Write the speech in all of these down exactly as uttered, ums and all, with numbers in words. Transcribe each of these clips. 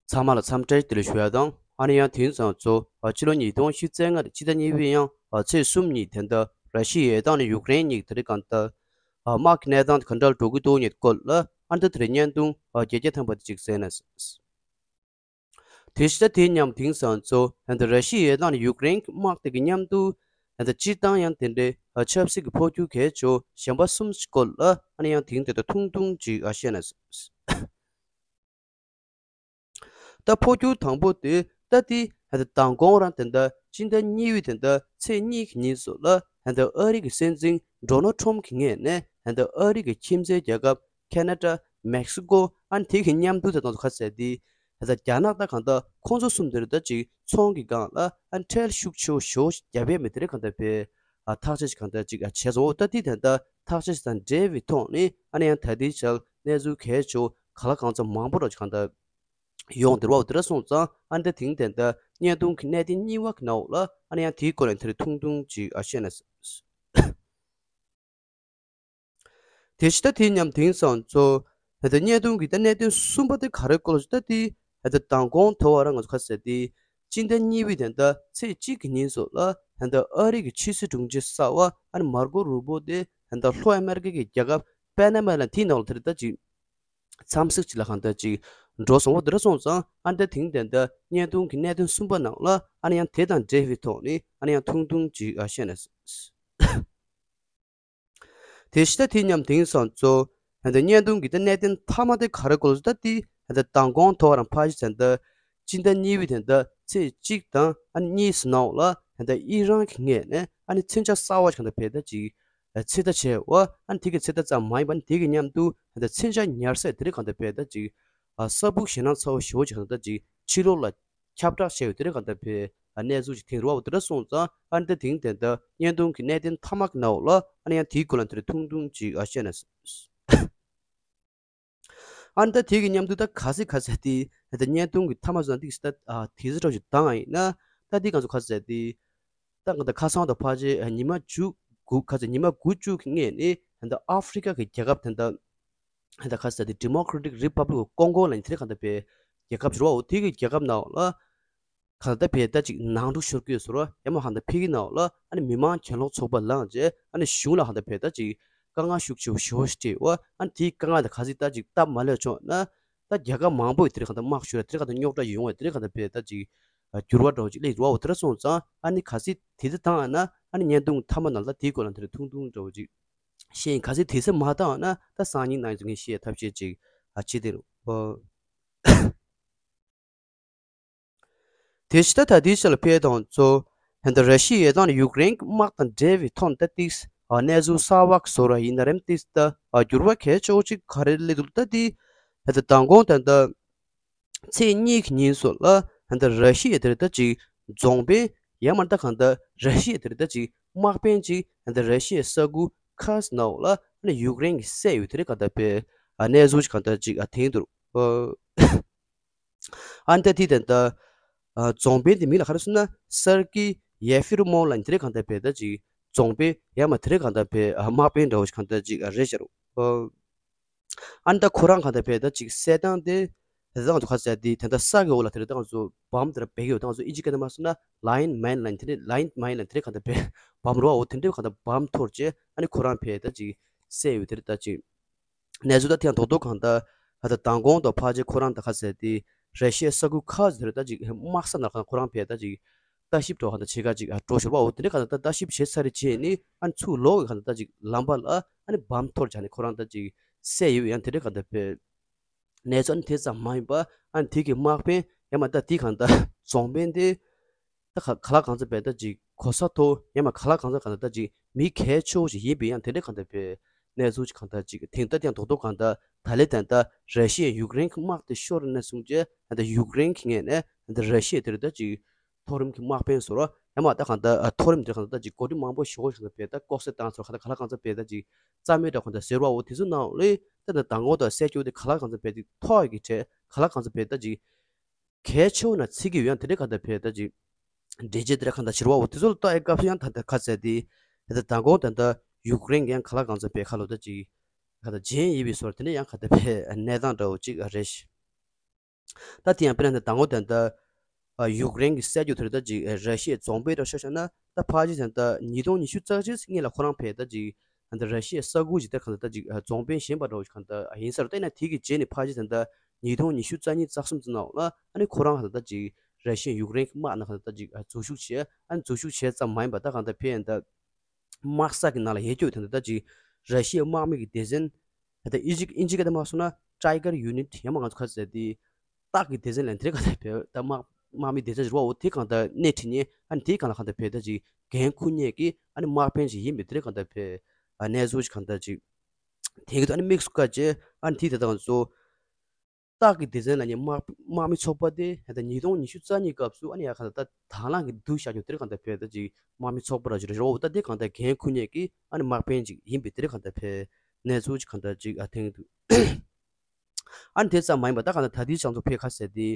ཚང་མ་ལ་འཚམས་འདྲི་བདེ་ལེགས་ཞུ་ཡ་དང་། ཨ་ནི་ཡང་དེང་སང་ཚོ་ཕྱི་ལོ་ཉིས་སྟོང་ཉི་ཤུ་རྩ་ལྔ་ཕྱི་ཟླ་གཉིས་པའི་ཡང་ཚེས་གསུམ་ཉིན་དེ་འདྲ་ར་ཤི་ཡའི་དང་ནི་ཡུཀ་རེན་གཉིས་དེ་རིང་གང་ལྟར་དམག་གི་གནས་སྟངས་དེ་ག་འདྲ་འགྲོ་གི་འདུག་ཉིད་སྐོར་ལ་ཨ་འདི་དེ་རིང་བརྙན་ཐུང་བརྒྱད་བརྒྱ་ཐམ་པ་དེ་ཅིག་གསན་ན། དེ་ཕྱི་ཟླ་དེའི་མཉམ་དེང་སང་ཚོ་ཧན་ད་ར་ཤི་ཡའི་དང་ནི་ཡུཀ་རེན་གྱི་དམག་དེ་གི་མཉམ་དུ་ཧན་ད་སྤྱིར་བཏང་ཡང་དེ་འདྲའི་ཆབ་སྲིད་ཀྱི་འཕོ་འགྱུར་གལ་ཆེ་གཞན་པ་གསུམ་ཞིག་སྐོར་ལ་ཨ་ནི་ཡང་དེང་དེ་ད་ཐུང་ཐུང་ཅིག་ཨ་བཤད་ན། ད་འཕོ་འགྱུར་དང་པོ་དེ་ད་དེ་ཧན་ད་མདང་དགོང་རང་དེ་འདྲ་སྤྱི་ཟླ་གཉིས་པའི་དེ་འདྲ་ཚེས་གཉིས་ཀྱི་ཉིན་སོགས་ལ་ཧན་ད་ཨ་རི་གི་སྲིད་འཛིན་ཌོ་ནལ་ཊམ་གྱི་ངོས་ནས་ཧན་ད་ཨ་རི་གི་ཁྱིམ་མཚེས་རྒྱལ་ཁབ་ཁེ་ན་ཌ། མེག་སི་ཀོ། ཨ་ནི་དེ་གི་མཉམ་དུ་དེ་དང་ཁ་གསལ་དེ། ད་ལྟ་རྒྱ་ནག་ད་གང་ལྟར་ཁོང་ཚོ་གསུམ་དེར་ད་ཅིག་ཚོང་གི་སྒང་ལ་ཨ་ནི་ཁྲལ་ཤུགས་ཆེ་བོ་ཞེ་པོ་ཞིག་བརྒྱབ་ཡས་མེད་དེ་རེད་གང་ལྟར་བས། ཨ་ཐག་གཅོད་ཅིག་གང་ལྟར་ཅིག་ཨ་བྱས་སོང་། འོ་ད་དེ་ད་ལྟ་ཐག་གཅོད་ཅིག་དང་འབྲེལ་བའི་ཐོག་ནས་ཨ་ནི་ཡང་ད་ལྟའི་ཆར་གནས་ཚུལ་གལ་ཆེ་བོ་ག་ལ་གང་འཚམ་མང་པོ་ར་ཅིག་གང་ལྟར་ཡོང་བསྡད་པ། འོ་དེ་འདྲ་སོང་ཙང་ཨ་ནི་ད་དེང་དེ་ད་བརྙན་ཐུང་གི་གནད་དོན་གཉིས་པ་གི་ནང་ལ་ཨ་ནི་ཡང་དེའི་སྐོར་ལ་དེ་རིང་ཐུང་ཐུང་ཅིག་ཨ་བཤད་ན། དེ་ཕྱི་ཟླ་དེའི་མཉམ་དེང་སང་ཚོ་ཧན་ད་བརྙན་ཐུང་གི་ད་གནད་དོན་གསུམ་པ་དེ་ག་རེ་སྐོར་ལ་ཞུ་ད་དེ་ཧན་ད་མདང་དགོང་དེ་བ་རང་ང་ཚོ་ཁ་གསལ་དེ་སྤྱི་ཟླ་གཉིས་པའི་དེ་ད་ཚེས་གཅིག་གི་ཉིན་སོགས་ལ་ཧན་ད་ཨ་རི་གི་ཕྱི་སྲིད་དྲུང་ཆེ་གསར་བ་ཨ་ནི་མར་ཀོ་རུ་བོ་དེ་ཧན་ད་ལྷོ་ཨ་མེ་རི་ཀ་གི་རྒྱལ་ཁབ་པེ་ན་མ་ལ་དེའི་ནང་ལ་དེ་རེད་ད་ཅིག་འཚམས་གཟིགས་ཅིག་ལ་གང་ལྟར་ཅིག་འགྲོ་སོང་བ་དེ་འདྲ་སོང་ཙང་ཨ་ནི་ད་དེང་དེ་ད་བརྙན་ཐུང་གི་གནད་དོན་གསུམ་པ་ནང་ལ་ཨ་ནི་ཡང་དེ་དང་འབྲེལ་བའི་ཐོག་ནས་ཨ་ནི་ཡང་ཐུང་ཐུང་ཅིག་ཨ་བཤད་ན། དེ་ཕྱི་ཟླ་དེའི་མཉམ་དེང་སང་ཚོ་ཧན་ད་བརྙན་ཐུང་གི་ད་གནད་དོན་མཐའ་མ་དེ་ག་རེ་སྐོར་ལ་ད་དེ་ཧན་ད་མདང་དགོང་ཐོག་རང་ཕ་ཞིག་ཚན་ད་སྤྱི་ཟླ་གཉིས་པའི་དེ་ད་ཚེས་གཅིག་དང་ཨ་ནི་གཉིས་སུ་ནང་ལ་ཧན་ད་ཨི་རན་གྱི་ངོས་ནས་ཨ་ནི་མཚོན་ཆ་གསར་བ་ཞིག་གང་ལྟར་བས་ད་ཅིག་ཚོད་ལྟ་བྱས་བ། ཨ་ནི་དེ་གི་ཚོད་ལྟ་ཙམ་མ་ཡིན་པ་ཨ་ནི་དེ་གི་མཉམ་དུ་ཧན་ད་མཚོན་ཆ་ཉར་སའི་དེ་རིགས་གང་ལྟར་བས་ད་ཅིག་ས་སྦུག་ཞེད་སྣང་ཚ་བོ་ཞེ་བོ་ཞིག་གང་ལྟར་ད་ཅིག་ཕྱི་ལོགས་ལ་ཁྱབ་བསྒྲགས་བྱས་ཡོད་དེ་རིང་གང་ལྟར་བས་གནས་ཚུལ་ཞིག་ཐེངས་རེ་བ་འོ་དེ་འདྲ་སོང་ཙང་ཨ་ནི་ད་དེང་དེ་ད་བརྙན་ཐུང་གི་གནད་དོན་མཐའ་མ་གི་ནང་ལ་ཨ་ནི་ཡང་དེའི་སྐོར་ལ་དེ་རིང་ཐུང་ཐུང་ཅིག་ཨ་བཤད་ན། ཨ་ནི་ད་དེ་གི་མཉམ་དུ་ད་ག་ཚོད་ག་ཚོད་དེ་ད་བརྙན་ཐུང་གི་མཐའ་མ་སོང་ན་ཏིག་ཙམ་ད་དེ་ཚོ་འདྲ་ཞིག་བཏང་ཡིན་ན་ད་དེ་གང་ཚོ་ག་ཚོད་དེ་ད་གང་ད་ཁ་སང་དང་ཕལ་ཆེར་ཉི་མ་བཅུ་དགུ་ག་ཚོད་ཉི་མ་དགུ་བཅུ་གི་སྔོན་ནས་ད་ཨ་ཧྥི་རི་ཀ་གི་རྒྱལ་ཁབ་དེ་ད། ད་ག་ཟེར་དེ་Democratic Republic of Congo ལ་ཡིན་དེ་རེད་གང་ལྟར་བས་རྒྱལ་ཁབ་ཞིག་རེད་བ། འོ་དེ་གི་རྒྱལ་ཁབ་ནང་ལ་གང་ལྟར་བས་ད་ཅིག་ནང་འཁྲུག་ཤོར་གྱི་ཡོད་ཟེར་བ་ཡང་མ་གང་ལྟར་ཕ་གི་ནང་ལ་ཨ་ནི་མི་མང་གྱེན་ལོག་ཚོགས་པ་ལངས་རྗེས་ཨ་ནི་གཞུང་ལ་གང་ལྟར་བས་ད་ཅིག་དཀའ་ངལ་ཤུགས་ཆེ་བོ་ཞེ་བོ་ཞིག་སྤྲད་ཡོད་བ། ཨ་ནི་དེའི་དཀའ་ངལ་དང་ག་ཚོད་ད་ཅིག་སྟབས་མ་ལེགས་བྱུང་ན་ད་རྒྱལ་ཁབ་མང་པོ་ཡི་དེ་རེད་གང་ལྟར་དམག་ཤོར་ཡ་དེ་རེད་གང་ལྟར་རྙོག་དྲ་ཡོང་བ་དེ་རེད་གང་ལྟར་བས་ད་ཅིག་འགྱུར་བ་འདྲ་བོ་ཅིག་སླེབས་ཡོད་བ། འོ་དེ་འདྲ་སོང་ཙང་ཨ་ནི་ག་ཚོད་དེ་ཚོད་བཏང་ན་ཨ་ནི་བརྙན་ཐུང་མཐའ་མ་ནང་ལ་དེའི་སྐོར་ལ་དེ་རེད་ཐུང་ཐུང་འདྲ་བོ་ཅིག་ཤེས་ཡིན། ག་ཚོད་དེ་ཚོད་མ་བཏང་ན་ད་སང་ཉིན་གནངས་ཉིན་ངས་ཤེས་ཐབས་ཤེས་ཅིག་ཨ་བྱེད་དེ་རེད། ཨོ། དེ་ཕྱི་ད་ད་དེའི་ཆ་ལ་ཕེ་དང་ཚོ་ཧན་ད་ར་ཤི་ཡའི་དང་ཡུཀ་རེན་གྱི་དམག་དང་འབྲེལ་བའི་ཐོག་ནས་ད་ཏིག་ཨ་གནས་ཚུལ་གསར་བ་བཟོ་ར་ཡིན་ན་རེམ་ཏིག་ད་ཨ་འགྱུར་བ་གལ་ཆེ་བོ་ཅིག་ག་རེ་སླེབས་འདུག་ད་དེ་ཧན་ད་མདང་དགོང་ད་ད། ཚེས་གཉིས་ཀྱི་ཉིན་སོགས་ལ་ཧན་ད་ར་ཤི་ཡ་དེར་ད་ཅིག་རྫོང་དཔོན་ཡང་མ་ད་གང་ད་ར་ཤི་ཡ་དེར་ད་ཅིག་དམག་དཔོན་ཅིག་ཧན་ད་ར་ཤི་ཡའི་ས་ཁུལ་ཁ་སི་ནའོ་ལ་ཧན་ད་ཡུཀ་རེན་གྱིས་བསད་ཡོད་དེ་རེད་གང་ད་པའི་ཨ་གནས་ཚུལ་ཅིག་གང་ད་ཅིག་ཨ་ཐེངས་འདུག་ཨ་ནི་ད་དེ་ད་ད་རྫོང་དཔོན་དེ་མིང་ལ་ག་རེ་ཟེར་ན་སར་ཀི་ཡེ་ཧྥི་རུ་མོ་ལ་དེ་རེད་གང་ད་པའི་ད་ཅིག་རྫོང་དཔོན་ཡང་མ་དེ་རེད་གང་ད་པའི་ཨ་དམག་དཔོན་འདྲ་བོ་ཅིག་གང་ད་ཅིག་ཨ་རེད་ཤག་ཨ་ནི་ད་ཁོ་རང་གང་ལྟར་བས་ད་ཅིག་བསད་སྟངས་དེ། དེ་ང་ཚོ་ག་ཚོད་དེ་དེ་འདྲ་ས་གི་འོག་ལ་དེ་རེད་ད་ང་ཚོ་བམ་དེ་འདྲ་སྦས་ཡོད་ད་ང་ཚོ་ཨིན་ཇི་སྐད་ནང་མ་སོང་ན་ལའིན་མའིན་ལ་དེ་རེད་ལའིན་མའིན་ལ་དེ་རེད་གང་ལྟར་བས་བམ་རོ་འོ་དེ་འདྲའི་གང་ལྟར་བམ་ཐོར་རྗེས་ཨ་ནི་ཁོ་རང་བས་ད་ཅིག་བསད་ཡོད་དེ་རེད་ད་ཅིག་གནས་ཚུལ་ད་དེ་ཡང་རྡོག་རྡོག་གང་ལྟར་ད་ད་མདང་དགོང་དང་ཕལ་ཆེར་ཁོ་རང་ད་ག་ཚོད་དེ་ར་ཤི་ཡའི་ས་ཁུལ་ཁག་ཅིག་དེ་རེད་ད་ཅིག་དམག་ས་ནང་ལ་ཁོ་རང་བས་ད་ཅིག་ལྟ་ཞིབ་འགྲོ་གང་ལྟར་བྱེད་ག་ཅིག་ཨ་འགྲོ་ཞོར་བ་འོ་དེ་འདྲའི་གང་ལྟར་ད་ལྟ་ཞིབ་བྱེད་ཚར་རེ་བྱས་ནི་ཨ་ནི་ཚུར་ལོག་གི་གང་ལྟར་ད་ཅིག་ལམ་པ་ལ་ཨ་ནི་བམ་ཐོར་བྱས་ནི་ཁོ་རང་ད་ཅིག་བསད་ཡོད་ཡང་དེ་འདྲའི་གང་ལྟར་བས་གནས་ཚུལ་ཨ་ནི་དེ་ཙམ་མ་ཡིན་པ་ཨ་ནི་དེ་གི་དམག་དཔོན་ཡང་མ་ད་དེ་གང་ལྟར་རྫོང་དཔོན་དེ་ད་ག་ག་ལ་གང་ཚོད་བས་ད་ཅིག་གོ་ས་མཐོ་ཡང་མ་ག་ལ་གང་ཚོད་གང་ལྟར་ད་ཅིག་མི་གལ་ཆེ་བོ་ཞིག་ཡིན་པའི་ཡང་དེ་འདྲའི་གང་ལྟར་བས་གནས་ཚུལ་ཅིག་གང་ལྟར་ཅིག་དེང་ད་ཐེངས་རྡོག་རྡོག་གང་ལྟར་ད་ལེ་ད་ལྟ་ར་ཤི་ཡ་ཡུཀ་རེན་གི་དམག་དེ་ཤོར་ནས་བཟུང་རྗེས་ད་ལྟ་ཡུཀ་རེན་གི་ངོས་ནས་ད་ལྟ་ར་ཤི་ཡ་དེར་ད་ཅིག་མཐོ་རིམ་གྱི་དམག་དཔོན་ཟེར་རོ། ཡང་མ་ད་གང་ལྟར་ཨ་མཐོ་རིམ་དེར་གང་ལྟར་ད་ཅིག་འགོ་ཁྲིད་མང་པོ་ཞེ་པོ་ཞིག་ད་བས་ད་ལྐོག་གསོད་བཏང་ཚོར་གང་ལྟར་ག་ལ་གང་ཚོད་བས་ད་ཅིག་རྩ་མེད་འདྲ་གང་ལྟར་ཟེར་བ་འོ་དེ་ཚོ་ནང་ལས་ད་ད་མདང་དགོང་དང་སྲས་སྐྱོ་དེ་ག་ལ་གང་ཚོད་བས་ཅིག་ཐོག་གི་གྲས་ག་ལ་གང་ཚོད་བས་ད་ཅིག་གལ་ཆེ་བོ་ན་ཚིག་གི་ཡོད་ཡང་དེ་འདྲ་གང་ལྟར་བས་ད་ཅིག་འདྲེ་རྗེས་དེ་འདྲ་གང་ལྟར་ཕྱིར་བ་འོ་དེ་ཚོ་ལ་ལྟ་ཡ་སྐབས་སུ་ཡང་ད་ད་ག་ཚད་དེ་ད་ད་མདང་དགོང་ད་ད་ཡུཀ་རེན་གི་ཡང་ག་ལ་གང་ཚོད་བས་ཁ་ལོ་ད་ཅིག་ག་ད་ཇེན་ཡིན་པའི་སོར་དེ་འདྲ་ཡང་ག་ད་བས་གནས་སྟངས་འདྲ་བོ་ཅིག་རེད། ད་དེ་ཡང་དཔེར་ན་ད་མདང་དགོང་ད་ལྟ་ཡུཀ་རེན་གྱི་གསར་འགྱུར་དེར་ད་ཅིག་ར་ཤི་ཡའི་རྫོང་དཔོན་འདྲ་ཤོད་བཞག་ན། ད་ཕལ་ཆེར་ད་ལྟ་ཉིས་སྟོང་ཉི་ཤུ་རྩ་གཅིག་སྔོན་ལ་ཁོ་རང་ཕེ་ད་ཅིག་ད་ལྟ་ར་ཤི་ཡའི་ས་ཁུལ་ཅིག་དེར་གང་ལྟར་ད་ཅིག་རྫོང་དཔོན་གཞན་པ་འདྲ་བོ་ཞིག་གང་ལྟར་ཡིན་ས་རེད། ད་ཡིན་ན་དེ་གི་རྗེས་ནས་ཕལ་ཆེར་ད་ལྟ་ཉིས་སྟོང་ཉི་ཤུ་རྩ་གཉིས་རྩ་གསུམ་ཙམ་ནང་ལ་ཨ་ནི་ཁོ་རང་གང་ལྟར་ད་ཅིག་ར་ཤི་ཡའི་ཡུཀ་རེན་གྱི་དམག་ནང་གང་ལྟར་ད་ཅིག་འཛུལ་ཞུགས་བྱས། ཨ་ནི་འཛུལ་ཞུགས་བྱས་ཙམ་མ་ཡིན་པ་ད་གང་ལྟར་ཕེ་ཡིན་ད་དམག་ས་གི་ནང་ལ་ཡལ་སྐྱོད་དེ་འདྲ་ད་ཅིག་ར་ཤི་ཡའི་དམག་མི་གི་སྡེ་ཚན། ད་ལྟ་ཨིན་ཇི་ཨིན་ཇི་སྐད་དུ་མ་སོང་ན་Tiger Unit ཡང་མ་ང་ཚོ་ཁ་ཟེར་དེ། སྟག་གི་སྡེ་ཚན་ལ་དེ་གང་ལྟར་ཕེ་ད་དམག་དམག་མི་སྡེ་ཚན་རེད་བ། འོ་དེ་གང་ལྟར་སྣེ་ཁྲིད་མཁན་ཨ་ནི་དེ་གང་ལ་གང་ལྟར་ཕེ་ད་ཅིག་འགན་འཁུར་མཁན་གྱི་ཨ་ནི་དམག་དཔོན་ཅིག་ཡིན་པའི་དེ་གང་ལྟར་ཕེ་གནས་ཚུལ་ཅིག་གང་ལྟར་ཅིག་དེང་གི་ཨ་ནི་དམིགས་སུ་བཀར་བྱས། ཨ་ནི་དེ་ད་ལྟ་ང་ཚོ་སྟག་གི་སྡེ་ཚན་ལབ་མཁན་དམག་དམག་མི་ཚོགས་པ་དེ་ད་ཉིས་སྟོང་ཉི་ཤུ་རྩ་གཉིས་སྐབས་སུ་ཨ་ནི་ཡ་གང་ལྟར་ད་དང་བླངས་ཀྱིས་བསྡུ་བཞག་རྒྱུ་དེར་གང་ལྟར་ཕེ་ད་ཅིག་དམག་མི་ཚོགས་པ་ར་ཅིག་རེད་བ། འོ་ད་དེ་གང་ལྟར་འགན་འཁུར་མཁན་གྱི་ཨ་ནི་དམག་དཔོན་ཅིག་ཡིན་པའི་དེར་གང་ལྟར་ཕེ་གནས་ཚུལ་ཅིག་གང་ལྟར་ཅིག་ཨ་ཐེངས་འདུག་ཨ་ནི་དེ་ཙམ་མ་ཡིན་པ་ད་གང་ལྟར་ད་ལྟའི་བྱང་ཚོ་ཕེ་ཁ་ཟེར་དེ་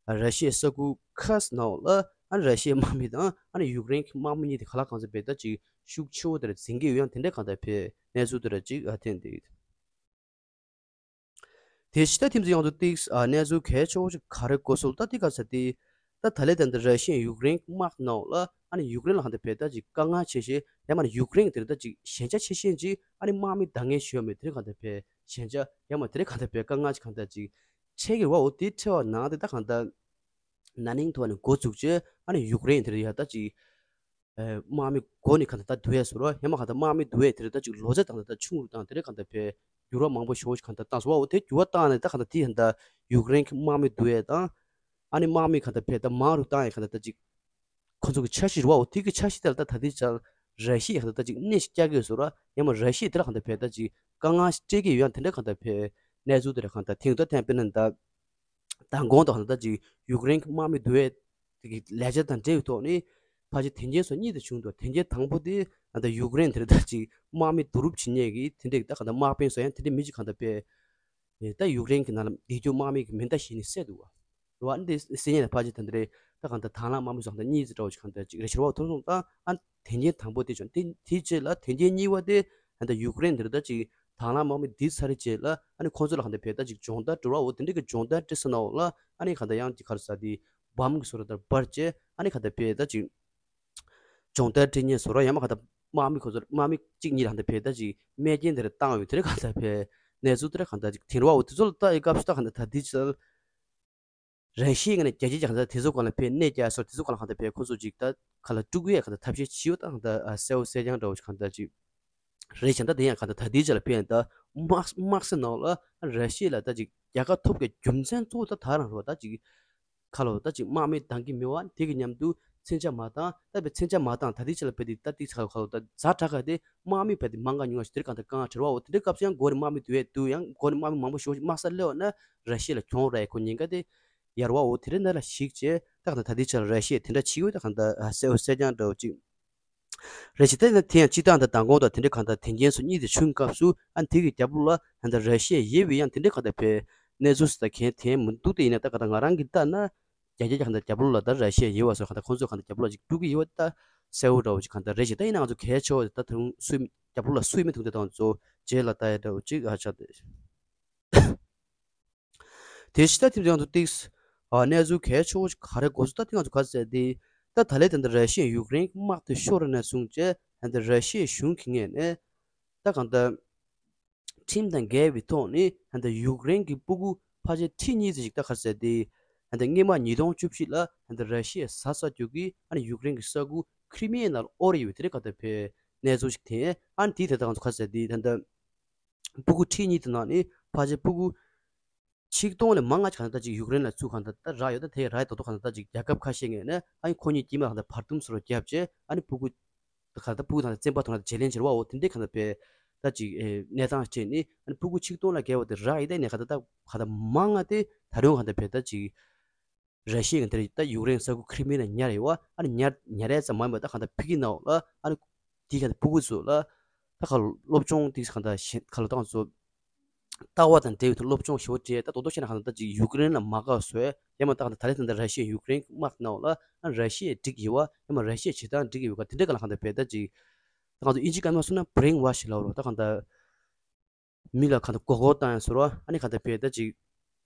ར་ཤི་ཡའི་ས་ཁུལ་ཁ་ནང་ལ་ཨ་ནི་ར་ཤི་ཡའི་དམག་མི་དང་ཨ་ནི་ཡུཀ་རེན་གྱི་དམག་མི་གཉིས་དེ་ག་ལ་གང་འཚམ་ཕེ་ད་ཅིག་ཤུགས་ཆེ་བོ་དེར་འཛིང་གི་ཡོད། ཡང་དེ་འདྲ་གང་ལྟར་ཕེ་གནས་ཚུལ་དེར་ཅིག་ཨ་ཐེངས་འདུག་དེ་ཕྱི་ད་ཐེངས་ཚོ་ཡང་དུ་ཏིག་ཨ་གནས་ཚུལ་གལ་ཆེ་བོ་ཞིག་ག་རེ་གོ་སོང་ད་དེ་ག་ཚ་དེ། ད་ད་ལས་ད་འདི་ར་ཤི་ཡ་ཡུཀ་རེན་དམག་ནང་ལ་ཨ་ནི་ཡུཀ་རེན་ལ་གང་ལྟར་ཕེ་ད་ཅིག་དཀའ་ངལ་ཆེ་ཤེས། ཡང་མ་ནི་ཡུཀ་རེན་དེར་ད་ཅིག་ཞན་ཆ་ཆེ་ཤེས་ཅིག་ཨ་ནི་དམག་མི་འདང་ངེས་ཞུ་ཡ་མེད། དེར་གང་ལྟར་ཕེ་ཞན་ཆ་ཡང་མ་དེར་གང་ལྟར་ཕེ་དཀའ་ངལ་ཅིག་གང་ལྟར་ཅིག་ཆེ་གི་བ། འོ་དེ་ཁྲེལ་བ་ནང་དེ་ད་གང་ལྟར་ན་ནིང་ཐོག་ནས་འགོ་བཙུགས་བྱས་ཨ་ནི་ཡུཀ་རེན་དེར་ཡ་ད་ཅིག་དམག་མི་མགོ་ནས་གང་ལྟར་ད་བསྡུ་ཡས་བཟོ་རོགས། ཡང་མ་གང་ལྟར་དམག་མི་བསྡུ་ཡས་དེར་ད་ཅིག་ལོ་ཚད་དང་ད་ཆུང་རུ་དང་དེར་གང་ལྟར་ཕེ་འགྱུར་བ་མང་པོ་ཞེ་པོ་ཞིག་གང་ལྟར་བཏང་སོང་བ། འོ་དེ་འགྱུར་བ་བཏང་ནས་ད་གང་ལྟར་དེ་ད་ཡུཀ་རེན་གྱི་དམག་མི་བསྡུ་ཡས་དང་ཨ་ནི་དམག་མི་གང་ལྟར་ཕེ་ད་མང་རུ་བཏང་ཡས་གང་ལྟར་ད་ཅིག་ཁོ་ཚོ་གི་འཆར་གཞི་རེད་བ། འོ་དེ་གི་འཆར་གཞི་དེ་ལ་ད་ད་ལྟའི་ཆར་ར་ཤི་ཡས་གང་ལྟར་ད་ཅིག་གནས་ཤིག་བསྐྱལ་གི་ཡོད་བཟོ་རོགས། ཡང་མ་ར་ཤི་ཡས་དེ་ལ་གང་ལྟར་ཕེ་ད་ཅིག་དཀའ་ངལ་ཞིག་སྤྲད་ཀྱི་ཡོད། ཡང་དེ་འདྲ་གང་ལྟར་ཕེ་གནས་ཚུལ་དེ་ལ་གང་ལྟར་ཐེངས་ད་ཐེངས་དཔེར་ན་ད། མདང་དགོང་དང་ད་ཅིག་ཡུཀ་རེན་གྱི་དམག་མི་བསྡུ་བའི་དེ་གི་ལས་འཆར་དང་འབྲེལ་བའི་ཐོག་ནས་ཕལ་ཆེར་དོན་རྐྱེན་སོགས་གཉིས་དེ་བྱུང་འདུག་དོན་རྐྱེན་དང་པོ་དེ་ད་ཡུཀ་རེན་དེར་ད་ཅིག་དམག་མི་བསྡུ་རུབ་བྱེད་མཁན་གྱི་དེ་འདྲའི་ད་གང་ལྟར་དམག་དཔོན་སོགས་ཡང་དེ་འདྲའི་མི་ཅིག་གང་ལྟར་ཕེ། ད་ཡུཀ་རེན་གྱི་ནང་ལ་འདས་མཆོད་དམག་མི་གི་མེ་མདའ་བཞེས་ནས་བསད་འདུག་བ། རེད་བ། འདི་བསད་མཁན་ལ་ཕལ་ཆེར་ད་འདི་རེད། ད་གང་ལྟར་དང་བླངས་དམག་མི་སོགས་གང་ལྟར་གཉིས་ཙམ་འདྲ་བོ་ཞིག་གང་ལྟར་ཅིག་རེད་ཤག་བ། ཐོག་སོང་ཙང་ཨ་དོན་རྐྱེན་དང་པོ་དེ་བྱུང་། དེ་དེའི་རྗེས་ལ་དོན་རྐྱེན་གཉིས་པ་དེ་ད་ལྟ་ཡུཀ་རེན་འདིར་ད་ཅིག་དང་བླངས་དམག་མི་འདི་ཚར་རྗེས་ལ་ཨ་ནི་ཁོང་ཚོ་ལ་གང་ལྟར་ཕེ་ད་ཅིག་སྦྱོང་བརྡར་སྤྲད་རོགས། འོ་དེ་འདྲ་གི་སྦྱོང་བརྡར་སྤྲད་ས་ནང་ལ་ཨ་ནི་གང་ལྟར་ཡང་ཅིག་ག་རེ་ཟ་དེ་བམ་གི་བཟོ་འདྲ་ལྟར་འབར་བྱས་ཨ་ནི་གང་ལྟར་ཕེ་ད་ཅིག་སྦྱོང་བརྡར་སྤྲད་མཁན་བཟོ་འདྲ། ཡང་མ་གང་ལྟར་དམག་མི་ཁོ་ཚོ་དམག་མི་གཅིག་གཉིས་ལ་གང་ལྟར་ཕེ་ད་ཅིག་རྨས་སྐྱོན་དེ་འདྲ་བཏང་ཡོད། དེ་འདྲ་གང་ལྟར་ཕེ་གནས་ཚུལ་དེ་འདྲ་གང་ལྟར་ཅིག་ཐོན་རོགས། འོ་དེ་ཚོ་ལ་ལྟ་ཡི་སྐབས་སུ་ད་གང་ལྟར་ད་དེ་ཚོ་ར་ཤི་ཡའི་ངོས་ནས་རྒྱལ་སྤྱིའི་ཀྱང་ད་དེ་ཚོ་སྒང་ལ་ཕེ་གནས་བསྐྱལ་སོགས་དེ་ཚོ་སྒང་ལ་གང་ལྟར་ཕེ་ཁོ་ཚོ་ཅིག་ད་ག་ལ་དཀྲུག་གི་ཡ་གང་ལྟར་ཐབས་ཤེས་བྱེད་ཡོད། ད་གང་ལྟར་གསལ་བོ་གསལ་རྐྱང་འདྲ་བོ་ཞིག་གང་ལྟར་ཅིག་རེད་ཤག་ད་དེ་ཡང་གང་ལྟར་ད་ལྟའི་ཆ་ལ་ཕེ་ཡང་ད་དམག་དམག་ས་ནང་ལ་ར་ཤི་ཡ་ལ་ད་ཅིག་རྒྱལ་ཁ་ཐོབ་ཀྱི་རྒྱུ་མཚན་གཙོ་བོ་ད་ད་རང་རེད་བ། ད་ཅིག་ཁ་ལོ་ད་ཅིག་དམག་མི་འདང་གི་མེད་བ། དེ་གི་མཉམ་དུ་མཚོན་ཆ་མ་བཏང་། ད་པའི་མཚོན་ཆ་མ་བཏང་། ད་ལྟའི་ཆ་ལ་ཕེ་དེ་ད་ཏིག་ཁ་ལོ་ཁ་ལོ་ད་ཛ་དྲག་ག་དེ་དམག་མི་ཕེ་དེ་མང་ག་ཉུང་ག་ཞིག་དེར་གང་ལྟར་དཀའ་ངལ་འཕྲད་བ། འོ་དེ་འདྲའི་སྐབས་སུ་ཡང་མགོ་ནས་དམག་མི་བསྡུ་ཡས་འདུག་ཡང་མགོ་ནས་དམག་མི་མང་པོ་ཞིག་དམག་སར་སླེབས་པ་ན་ར་ཤི་ཡ་ལ་གྱོང་རག་ཡས་ཁོ་ཉེན་ཁ་དེ་ཡར་བ། འོ་དེ་འདྲ་ན་ལ་གཞིགས་བྱས་ད་གང་ལྟར་ད་ལྟའི་ཆ་ལ་ར་ཤི་ཡ་དེ་འདྲ་བྱེད་ཀྱི་ཡོད། ད་གང་ལྟར་གསལ་བོ་གསལ་རྐྱང་འདྲ་བོ་ཅིག་རེད་ཅེས། དེ་ནི་དེ་ཡང་སྤྱིར་བཏང་དང་མདང་དགོང་དང་དེ་འདྲའི་གང་ལྟར་དོན་རྐྱེན་སོགས་གཉིས་དེ་བྱུང་སྐབས་སུ་ཨ་ནི་དེ་གི་རྒྱབ་ལོགས་ལ་ད་ལྟ་ར་ཤི་ཡ་ཡོད་པའི་ཡང་དེ་འདྲའི་གང་ལྟར་ཕེ་གནས་ཚུལ་ཟེར་ད་གང་དེ་མི་འདུག་དེ་ཡིན་ན་ད་གང་ལྟར་ང་རང་གི་ལྟ་ན་རྒྱ་རྒྱ་གང་ལྟར་རྒྱབ་ལོགས་ལ་ད་ར་ཤི་ཡ་ཡོད་པ་སོགས་གང་ལྟར་ཁོང་ཚོས་གང་ལྟར་རྒྱབ་ལོགས་ཅིག་དཀྲུག་གི་ཡོད་པ་ད་གསལ་བོ་འདྲ་བོ་ཅིག་གང་ལྟར་རེད་ཅེས། ད་ཡིན་ན་ང་ཚོ་གལ་ཆེ་བ་ད་ད་རུང་སུས་རྒྱབ་ལོགས་ལ་སུས་མི་ཐུག་དེ་དང་ཚོ་རྗེས་ལ་ལྟ་ཡ་འདྲ་བོ་ཅིག་ཨ་ཆགས་ཏེ། དེ་ཕྱི་ད་ཐེངས་ཡང་དུ་ཏིག་ཨ་གནས་ཚུལ་གལ་ཆེ་བོ་ཞིག་ག་རེ་གོ་སོང་། ད་ཐེངས་ང་ཚོ་ག་ཟེར་དེ་ད་ད་ལས་ད་ལྟ་ར་ཤི་ཡ་ཡུཀ་རེན་དམག་དེ་ཤོར་ནས་བཟུང་བྱས་ད་ལྟ་ར་ཤི་ཡའི་གཞུང་གི་ངོས་ནས་ད་གང་ལྟར་ཁྲིམས་དང་འགལ་བའི་ཐོག་ནས་ད་ལྟ་ཡུཀ་རེན་གྱི་སྤུ་གུ་ཕལ་ཆེར་ཁྲི་གཉིས་ཙམ་ཞིག་ད་ག་ཟེར་དེ་ད་ལྟ་སྔོན་མ་ཉིས་སྟོང་བཅུ་བཞི་ལ་ད་ལྟ་ར་ཤི་ཡའི་གཟའ་ས་རྒྱུ་གི་ཨ་ནི་ཡུཀ་རེན་གྱི་ས་ཁུལ་ཁྲི་མེའི་ནང་ལ་ཨོ་རི་ཡོད་དེ་རེད། གང་ལྟར་ཕེ་གནས་ཚུལ་ཞིག་ཐོན། ཨ་ནི་དེ་ད་ལྟ་ང་ཚོ་ག་ཟེར་དེ་ད་ལྟ་སྤུ་གུ་ཁྲི་གཉིས་དེ་ནང་ནས་ཕལ་ཆེར་སྤུ་གུ་ཆིག་སྟོང་ལས་མང་ང་ཅིག་གང་ལྟར་ཅིག་ཡུཀ་རེན་ལ་ཚུར་གང་ལྟར་ད་རག་ཡོད། ད་དེ་རག་ཡོད་དོ་གང་ལྟར་ཅིག་རྒྱལ་ཁབ་ཁ་ཤས་ངོས་ནས་ཨ་ནི་ཁོ་གཉིས་དཀྱིལ་མ་གང་ལྟར་བར་འདུམ་བཟོ་རོགས་བརྒྱབ་བྱས་ཨ་ནི་སྤུ་གུ་གང་ལྟར་སྤུ་གུ་དང་བཙན་པ་དང་བརྗེ་ལེན་བྱེད་རོགས། འོ་དེ་འདྲའི་གང་ལྟར་ཕེ་ད་ཅིག་གནས་སྟངས་སྤྲད་ནས་ཨ་ནི་སྤུ་གུ་ཆིག་སྟོང་ལ་བརྒལ་བ་དེ་རག་ཡོད། དེ་ནས་གང་ལྟར་ད་གང་ལྟར་མང་ང་དེ་ད་རུང་གང་ལྟར་ཕེ་ད་ཅིག་ར་ཤི་ཡ་གི་འདིར་ད་ཡུཀ་རེན་ས་ཁུལ་ཁྲི་མེ་ལ་ཉར་ཡོད་པ། ཨ་ནི་ཉར་ཉར་ཡས་ཙམ་མ་ཡིན་པར་ད་གང་ལྟར་ཕ་གི་ནང་ལ་ཨ་ནི་དེའི་གང་ལྟར་སྤུ་གུ་ཚོ་ལ་ད་ག་སློབ་སྦྱོང་དེ་གང་ལྟར་གཞན་ག་ལ་བཏང་ཚོ་ལྟ་བ་དང་འབྲེལ་བའི་ཐོག་སློབ་སྦྱོང་ཞེ་པོ་སྤྲད། ད་རྡོག་རྡོག་བཤད་ན་གང་ལྟར་ད་ཅིག་ཡུཀ་རེན་ལ་མ་དགའ་བཟོས། ཡང་མ་ད་གང་ལྟར་ད་རེས་ད་ལྟ་ར་ཤི་ཡ་ཡུཀ་རེན་དམག་ནང་ལ་ཨ་ནི་ར་ཤི་ཡའི་འགྲིག་ཡོད་པ། ཡང་མ་ར་ཤི་ཡའི་བྱེད་སྟངས་འགྲིག་ཡོད་ག་དེ་འདྲ་ག་ལ་གང་ལྟར་ཕེ་ད་ཅིག་ད་ང་ཚོ་ཨིན་ཇི་སྐད་མ་སོང་ན་brainwash ལབ་རོགས། ད་གང་ལྟར་མི་ལ་གང་ལྟར་མགོ་སྐོར་བཏང་ཡང་ཟེར་བ། ཨ་ནི་གང་ལྟར་ཕེ་ད་ཅིག་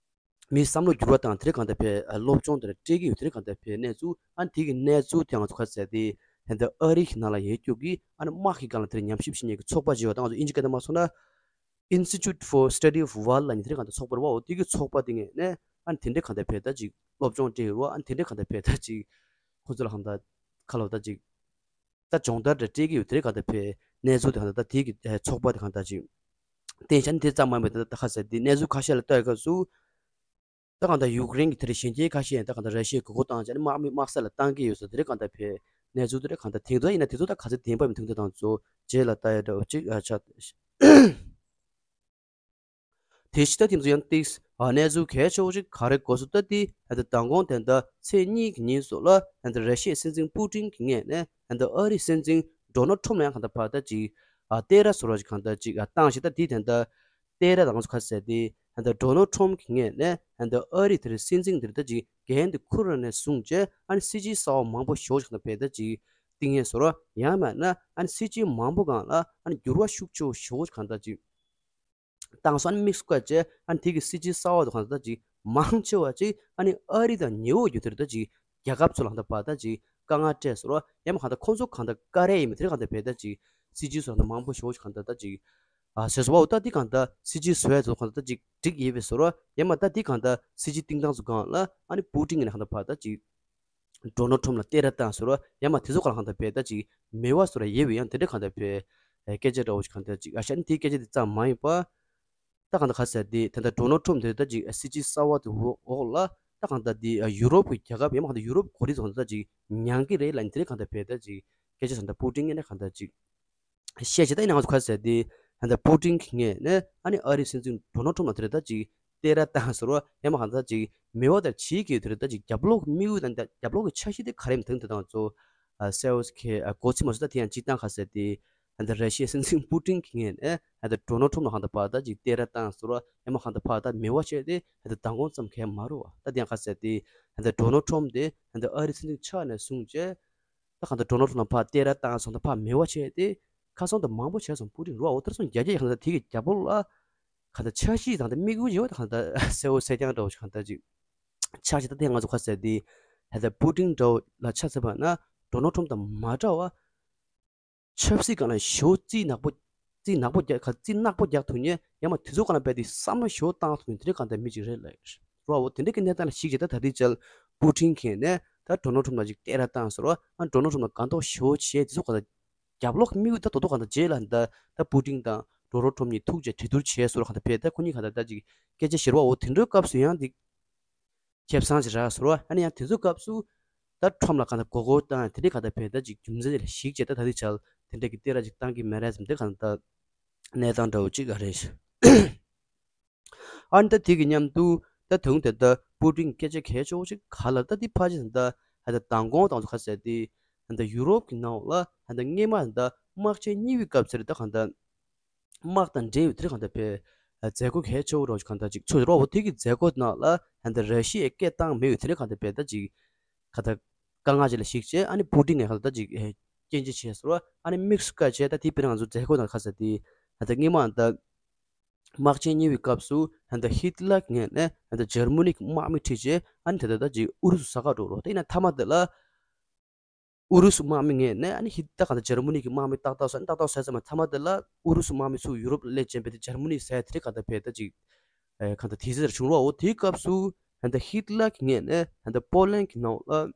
མིའི་བསམ་བློ་འགྱུར་བ་དང་དེ་རིང་གང་ལྟར་བས་སློབ་སྦྱོང་དེ་འདྲ་སྤྲད་ཀྱི་ཡོད། དེ་རིང་གང་ལྟར་བས་གནས་ཚུལ་ཨ་ནི་དེ་གི་གནས་ཚུལ་དེ་ང་ཚོ་ག་ཟེར་ཏེ་ད་ལྟ་ཨ་རི་གི་ནང་ལ་ཡོད་རྒྱུ་གི་ཨ་ནི་དམག་གི་སྒང་ལ་དེ་འདྲ་ཉམས་ཞིབ་བྱེད་མཁན་གྱི་ཚོགས་པ་ཅིག་ཡོད། ད་ང་ཚོ་དབྱིན་ཇི་སྐད་ནང་མ་སོང་ན་Institute for Study of War ལབ་མཁན་དེ་འདྲ་གང་ལྟར་ཚོགས་པ་རེད་བ། འོ་དེ་གི་ཚོགས་པ་དེ་ངོས་ནས་ཨ་ནི་དེ་འདྲ་གང་ལྟར་བས་ད་ཅིག་སློབ་སྦྱོང་སྤྲད་ཡོད་རེད་བ། ཨ་ནི་དེ་འདྲ་གང་ལྟར་བས་ད་ཅིག་ཁོ་ཚོ་ལ་གང་ལྟར་ཁ་ལོ་ད་ཅིག་ད་སྦྱོང་བརྡར་འདྲ་སྤྲད་ཀྱི་ཡོད། དེ་རིང་གང་ལྟར་བས་གནས་ཚུལ་དེ་གང་ལྟར་ད་དེ་གི་ཚོགས་པ་དེ་གང་ལྟར་ཅིག་བསྟན་བྱ་ནི་དེ་ཙམ་མ་ཡིན་པར་ད་ལྟ་ག་ཟེར་ཏེ་གནས་ཚུལ་ཁ་ཤས་ལ་ལྟ་ཡི་སྐབས་སུ། ད་གང་ལྟར་ཡུཀ་རེན་གྱི་དེ་རིང་གཞོན་སྐྱེས་ཁ་ཤས་ཡང་ད་གང་ལྟར་ར་ཤི་ཡས་གོ་སྐབས་བཏང་བྱས་ནས་དམག་མི་དམག་ས་ལ་བཏང་གི་ཡོད་ཟེར། དེ་རིང་གང་ལྟར་བས་གནས་ཚུལ་དེ་རིང་གང་ལྟར་དེང་དུ་ཡིན་ན་དེ་ཚོ་ད་ག་ཚོད་བདེན་པ་མིན་ཐུག་འདོད་དང་ཚོ་རྗེས་ལ་ལྟ་ཡ་འདྲ་བོ་ཅིག་ཨ་ཆ། དེ་ཕྱི་ད་དེ་ཚོ་ཡང་ཏིགས་ཨ་གནས་ཚུལ་གལ་ཆེ་བོ་ཅིག་ག་རེ་གོ་སོང་ད་དེ་ད་ལྟ་མདང་དགོང་དེ་འདྲ་ཚེས་གཉིས་ཀྱི་ཉིན་སོགས་ལ་ད་ལྟ་ར་ཤི་ཡའི་སྲིད་འཛིན་པུ་ཏིན་གྱི་ངོས་ནས་ད་ལྟ་ཨ་རིའི་སྲིད་འཛིན་ཌོ་ནལ་ཊམ་ལ་ཡང་གང་ལྟར་ཕར་ད་ཅིག་ཨ་བསྟན་ར་བཟོ་འདྲ་ཅིག་གང་ལྟར་ཅིག་ཨ་བཏང་ཞིག་ད་དེ་དེ་འདྲ། བསྟན་ར་དང་ཚོ་ག་ཟེར་ཏེ་ད་ལྟ་ཌོ་ནལ་ཊམ་གྱི་ངོས་ནས་ད་ལྟ་ཨ་རི་དེར་སྲིད་འཛིན་དེར་ད་ཅིག་འགན་དེ་འཁུར་ར་ནས་བཟུང་བྱས་ཨ་ནི་སྲིད་ཇུས་གསར་བ་མང་པོ་ཞེ་པོ་ཅིག་ད་བས་ད་ཅིག་བཏིང་ཡས་བཟོ་འདྲ། ཡང་མིན་ན་ཨ་ནི་སྲིད་ཇུས་མང་པོ་སྒང་ལ་ཨ་ནི་འགྱུར་བ་ཤུགས་ཆེ་བོ་ཞེ་པོ་ཅིག་གང་ལྟར་ཅིག་བཏང་སོང་། ཨ་ནི་དམིགས་སུ་བཀར་བྱས་ཨ་ནི་དེ་གི་སྲིད་ཇུས་གསར་བ་དེ་གང་ལྟར་ཅིག་མང་ཆེ་བ་ཅིག་ཨ་ནི་ཨ་རི་དང་ཉེ་བོ་ཡོད་དེར་ད་ཅིག་རྒྱལ་ཁབ་ཚོ་ལ་གང་ལྟར་ཕར་ད་ཅིག་དཀའ་ངལ་སྤྲད་བཟོ་འདྲ། ཡང་མིན་གང་ལྟར་ཁོང་ཚོ་གང་ལྟར་བཀག་རེས་ཡིན་མིན་དེར་གང་ལྟར་བས་ད་ཅིག་སྲིད་ཇུས་བཟོ་འདྲ་མང་པོ་ཞེ་པོ་ཅིག་གང་ལྟར་ད་ཅིག་ཨ་ཟེར་སོང་བ། འོ་ད་འདི་གང་ལྟར་སྲིད་ཇུས་བཟོ་ཡས་ཚོ་གང་ལྟར་ད་ཅིག་འགྲིག་ཡོད་པའི་བཟོ་འདྲ། ཡང་མིན་ད་འདི་གང་ལྟར་སྲིད་ཇུས་བཏིང་སྟངས་ཚོ་སྒང་ལ་ཨ་ནི་པུ་ཏིན་གྱིས་ནི་གང་ལྟར་ཕར་ད་ཅིག་ཌོ་ནལ་ཊམ་ལ་བསྟན་ར་བཏང་བཟོ་འདྲ། ཡང་མིན་དེ་ཚོ་གང་ལ་གང་ལྟར་བས་ད་ཅིག་མོས་པ་བཟོ་འདྲ་ཡོད་པའི་ཡང་དེ་འདྲ་གང་ལྟར་བས་སྐད་ཆ་འདྲ་བོ་ཅིག་གང་ལྟར་ཅིག་ཨ་ཤ་ནི་དེའི་སྐད་ཆ་དེ་ཙམ་མ་ཡིན་པ། ད་གང་ལྟར་ག་ཟེར་ཏེ་ད་ལྟ་ཌོ་ནལ་ཊམ་དེ་ད་ཅིག་སྲིད་ཇུས་གསར་བ་དེ་འོག་ལ་ད་གང་ལྟར་དེ་ཡུ་རོབ་ཀྱི་རྒྱལ་ཁབ་ཡང་མིན་གང་ལྟར་ཡུ་རོབ་གོ་རིམ་ཚོ་ད་ཅིག་མྱང་གི་རེད་ལབ་ནས་དེ་རིང་གང་ལྟར་བས་ད་ཅིག་སྐད་ཆ་ཟེར་ད་པུ་ཏིན་ངོས་ནས་གང་ལྟར་ཅིག་བཤད་བྱས། ད་ཡིན་ནའང་ཚོ་ག་ཟེར་ཏེ་ད་ལྟ་པུ་ཏིན་གྱི་ངོས་ནས་ཨ་ནི་ཨ་རིའི་སྲིད་འཛིན་ཌོ་ནལ་ཊམ་ལ་དེ་རེད་ད་ཅིག་བསྟན་ར་བཏང་བཟོ་འདྲ། ཡང་མིན་གང་ལྟར་ཅིག་མོས་པ་དེ་བྱེད་ཀྱི་དེ་རེད་ད་ཅིག་རྒྱབ་ལོགས་དམིགས་ཡུལ་དང་རྒྱབ་ལོགས་ཀྱི་འཆར་གཞི་དེ་ག་རེ་ཡིན་མིན་དེ་དང་ཚོ་གསལ་བོ་ཞིག་གོ་ཚིག་མ་སོང་། ད་དེ་ཡང་སྤྱིར་བཏང་ག་ཟེར་ཏེ། ད་ལྟ་ར་ཤི་ཡའི་སྲིད་འཛིན་པུ་ཏིན་གྱི་ངོས་ནས་ད་ལྟ་ཌོ་ནལ་ཊམ་ལ་གང་ལྟར་ཕར་ད་ཅིག་བསྟན་ར་བཏང་བཟོ་འདྲ། ཡང་མིན་གང་ལྟར་ཕར་ད་མོས་པ་བྱས་ཏེ་ད་ལྟ་མདང་དགོང་ཙམ་གས་མ་རེད་བ། ད་དེ་ཡང་ག་ཟེར་ཏེ་ད་ལྟ་ཌོ་ནལ་ཊམ་དེ་ད་ལྟ་ཨ་རིའི་སྲིད་འཛིན་ཆགས་ནས་བཟུང་བྱས་ད་གང་ལྟར་ཌོ་ནལ་ཊམ་ལ་ཕར་བསྟན་ར་བཏང་སོང་། ད་ཕར་མོས་པ་བྱས་ཏེ་ཁ་སང་དུ་མང་པོ་བྱས་སོང་། པུ་ཏིན་རེད་བ། འོ་དེར་སོང་རྒྱ་རྒྱ་གང་ལྟར་དེ་གི་རྒྱབ་ལོགས་ལ་གང་ལྟར་འཆར་གཞི་དང་ད་དམིགས་ཡུལ་ཡོད། ད་གང་ལྟར་གསལ་བོ་གསལ་རྐྱང་འདྲ་བོ་ཞིག་གང་ལྟར་ཅིག་འཆར་གཞི་ད་ལྟ་ང་ཚོ་ག་ཟེར་ཏེ་ད་ལྟ་པུ་ཏིན་འདྲ་བོ་ལ་ཆ་མཚོན་པ་ན་ཌོ་ནལ་ཊམ་དང་མ་འདྲ་བ། ཆབ་སྲིད་སྒང་ལ་ཞེ་པོ་རྩིས་ནག་པོ། རྩིས་ནག་པོ་རྒྱག་ག་རྩིས་ནག་པོ་རྒྱག་ཐུབ་མཁན། ཡང་མིན་དེ་ཚོ་སྒང་ལ་རྦད་དེ་བསམ་བློ་ཞེ་པོ་བཏང་ཐུབ་མཁན་དེ་འདྲའི་གང་ལྟར་མི་ཅིག་རེད་ལབ་ཡོད་རེད་བ། འོ་དེ་འདྲའི་གི་གནས་སྟངས་ལ་གཞིགས་བྱས་ད་ད་ལྟའི་ཆར་པུ་ཏིན་གྱི་ངོས་ནས་ད་ཌོ་ནལ་ཊམ་ལ་ཅིག་བསྟན་ར་བཏང་ཟེར་བ། ཨ་ཌོ་ནལ་ཊམ་ལ་དགའ་མདོག་ཞེ་པོ་བྱས། དེ་ཚོ་གང་ལྟར་རྒྱབ་ལོགས་དམིགས་ཡུལ་ད་དོ་དོ་གང་ལྟར་རྗེས་ལ་ད་ད་པུ་ཏིན་དང་ཌོ་ནལ་ཊམ་གཉིས་ཐུག་བྱས་གྲོས་བསྡུར་བྱས་ཟེར་བ། གང་ལྟར་རྦད་ད་ཁོ་གཉིས་གང་ལྟར་ད་ཅིག་སྐད་ཆ་བཤད་རེད་བ། འོ་དེ་འདྲའི་སྐབས་སུ་ཡང་འདི་ཁེ་བཟང་ཅིག་རག་ཟེར་བ། ཨ་ནི་ཡང་དེ་ཚོའི་སྐབས་སུ་ད་ཊམ་ལ་གང་ལྟར་མགོ་སྐོར་བཏང་། དེ་འདྲའི་གང་ལྟར་བས་ད་ཅིག་རྒྱུ་མཚན་དེ་ལ་གཞིགས་བྱས་ད་ད་ལྟའི་ཆར་དེ་འདྲའི་གི་བསྟན་ར་ཅིག་བཏང་གི་མེད་རེད་ཟེར་འདི་གང་ལྟར་གནས་སྟངས་འདྲ་བོ་ཅིག་ཨ་རེད། ཨ་ནི་ད་དེ་གི་མཉམ་དུ་ད་དུང་དེ་ད་པུ་ཏིན་སྐད་ཆ་གལ་ཆེ་བོ་ཅིག་ག་ལ་ད་འདི་ཕལ་ཆེར་ད་ད་མདང་དགོང་དང་ཚོ་ག་ཟེར་ཏེ་ད་ཡུ་རོབ་ཀྱི་ནང་ལ་ད་སྔོན་མ་ད་དམག་ཆེན་གཉིས་པའི་སྐབས་ཚེ་རེད་ད་གང་ལྟར། དམག་དང་འབྲེལ་བའི་དེ་རིང་གང་ལྟར་བས་མཛད་སྒོ་གལ་ཆེ་བོ་རོགས་གང་ལྟར་ཅིག་ཚོགས་རོགས་འོ་དེ་གི་མཛད་སྒོ་ནང་ལ་གང་ལྟར་ར་ཤི་ཡའི་སྐད་བཏང་མེད་པའི་དེ་རིང་གང་ལྟར་བས་ད་ཅིག་གང་ལྟར་དཀའ་ངལ་ཅིག་ལ་གཞིགས་བྱས། ཨ་ནི་པུ་ཏིན་ངས་གང་ལྟར་ཅིག་སྐྱོན་བརྗོད་བྱས་ཟེར་བ། ཨ་ནི་དམིགས་སུ་བཀར་བྱས་ད་དེ་དཔེར་ན་ང་ཚོ་མཛད་སྒོ་ནང་ཁ་ཟེར་དེ་གང་ལྟར་སྔོན་མ་གང་ལྟར་དམག་ཆེན་གཉིས་པའི་སྐབས་སུ་གང་ལྟར་ཧི་ཏི་ལར་ངས་ནས་གང་ལྟར་འཇར་མ་ནི་གི་དམག་མི་ཁྲིད་བྱས། ཨ་ནི་དེ་ལྟར་ད་ཅིག་ཨུ་རུ་སུ་ས་ཁ་འགྲོ་རོགས་དེ་ཡིན་ན་མཐའ་མ་དེ་ལ། ཨུ་རུ་སུ་དམག་མི་ངོས་ནས་ཨ་ནི་ཧི་ད་གང་ལྟར་འཇར་མ་ནི་གི་དམག་མི་ཏག་ཏག་སོང་། ཏག་ཏག་སོང་ཙམ་མཐའ་མ་དེ་ལ་ཨུ་རུ་སུ་དམག་མི་ཚུར་ཡུ་རོབ་ལ་སླེབས་ཅན་པའི་དེ་འཇར་མ་ནི་ཟེར་དེ་རིང་གང་ལྟར་བས་ད་ཅིག་ཨེ་གང་ལྟར་དེ་ཟེར་བྱུང་རོགས། འོ་དེའི་སྐབས་སུ་གང་ལྟར་ཧི་ཏི་ལར་གྱི་ངོས་ནས་གང་ལྟར་པོ་ལན་གྱི་ནང་ལ་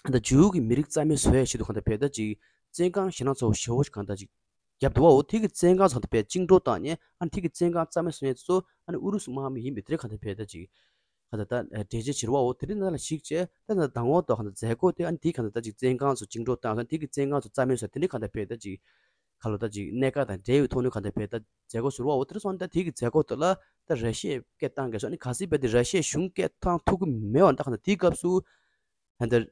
གང་ལྟར་ཇུའུ་གི་མི་རིགས་རྩ་མེད་བཟོ་ཡས་ཆེད་དུ་གང་ལྟར་བས་ད་ཅིག་བཙོན་ཁང་ཞེད་སྣང་ཚ་བོ་ཞེ་བོ་ཞིག་གང་ལྟར་ཅིག་བརྒྱབ་འདུག་བ། འོ་དེ་གི་བཙོན་ཁང་ཚོ་གང་ལྟར་བས་བཅིངས་འགྲོལ་བཏང་ནས་ཨ་ནི་དེ་གི་བཙོན་ཁང་རྩ་མེད་བཟོ་ཡས་ཚོ་ཨ་ནི་ཨུ་རུ་སུ་དམག་མི་ཡིན་པའི་དེ་རིང་གང་ལྟར་བས་ད་ཅིག་གང་ལྟར་ད་འགྲེལ་བརྗོད་བྱེད་རོགས། འོ་དེ་རིང་ནང་ལ་གཞིགས་བྱས་ད་ལྟ་མདང་དགོང་དང་གང་ལྟར་མཛད་སྒོ་དེ་ཨ་ནི་དེ་གང་ལྟར་ད་ཅིག་བཙོན་ཁང་ཚོ་བཅིངས་འགྲོལ་བཏང་ཁང་དེ་གི་བཙོན་ཁང་ཚོ་རྩ་མེད་བཟོ་དེ་འདྲའི་གང་ལྟར་བས་ད་ཅིག་ག་ལོ་ད་ཅིག་གནད་འགག་དང་འབྲེལ་བའི་ཐོག་ནས་གང་ལྟར་བས་ད་མཛད་སྒོ་ཟུར་བ། འོ་དེར་སོང་ད་དེ་གི་མཛད་སྒོ་དེ་ལ་ད་ར་ཤི་ཡའི་སྐད་བཏང་གི་སོང་ནི་ག་སྲིད་བས་དེ་ར་ཤི་ཡའི་གཞུང་སྐད་བཏང་ཐུབ་ཀྱི་མེད་བ། ད་གང་ལྟར་དེའི་སྐབས་སུ་ད་ལྟ་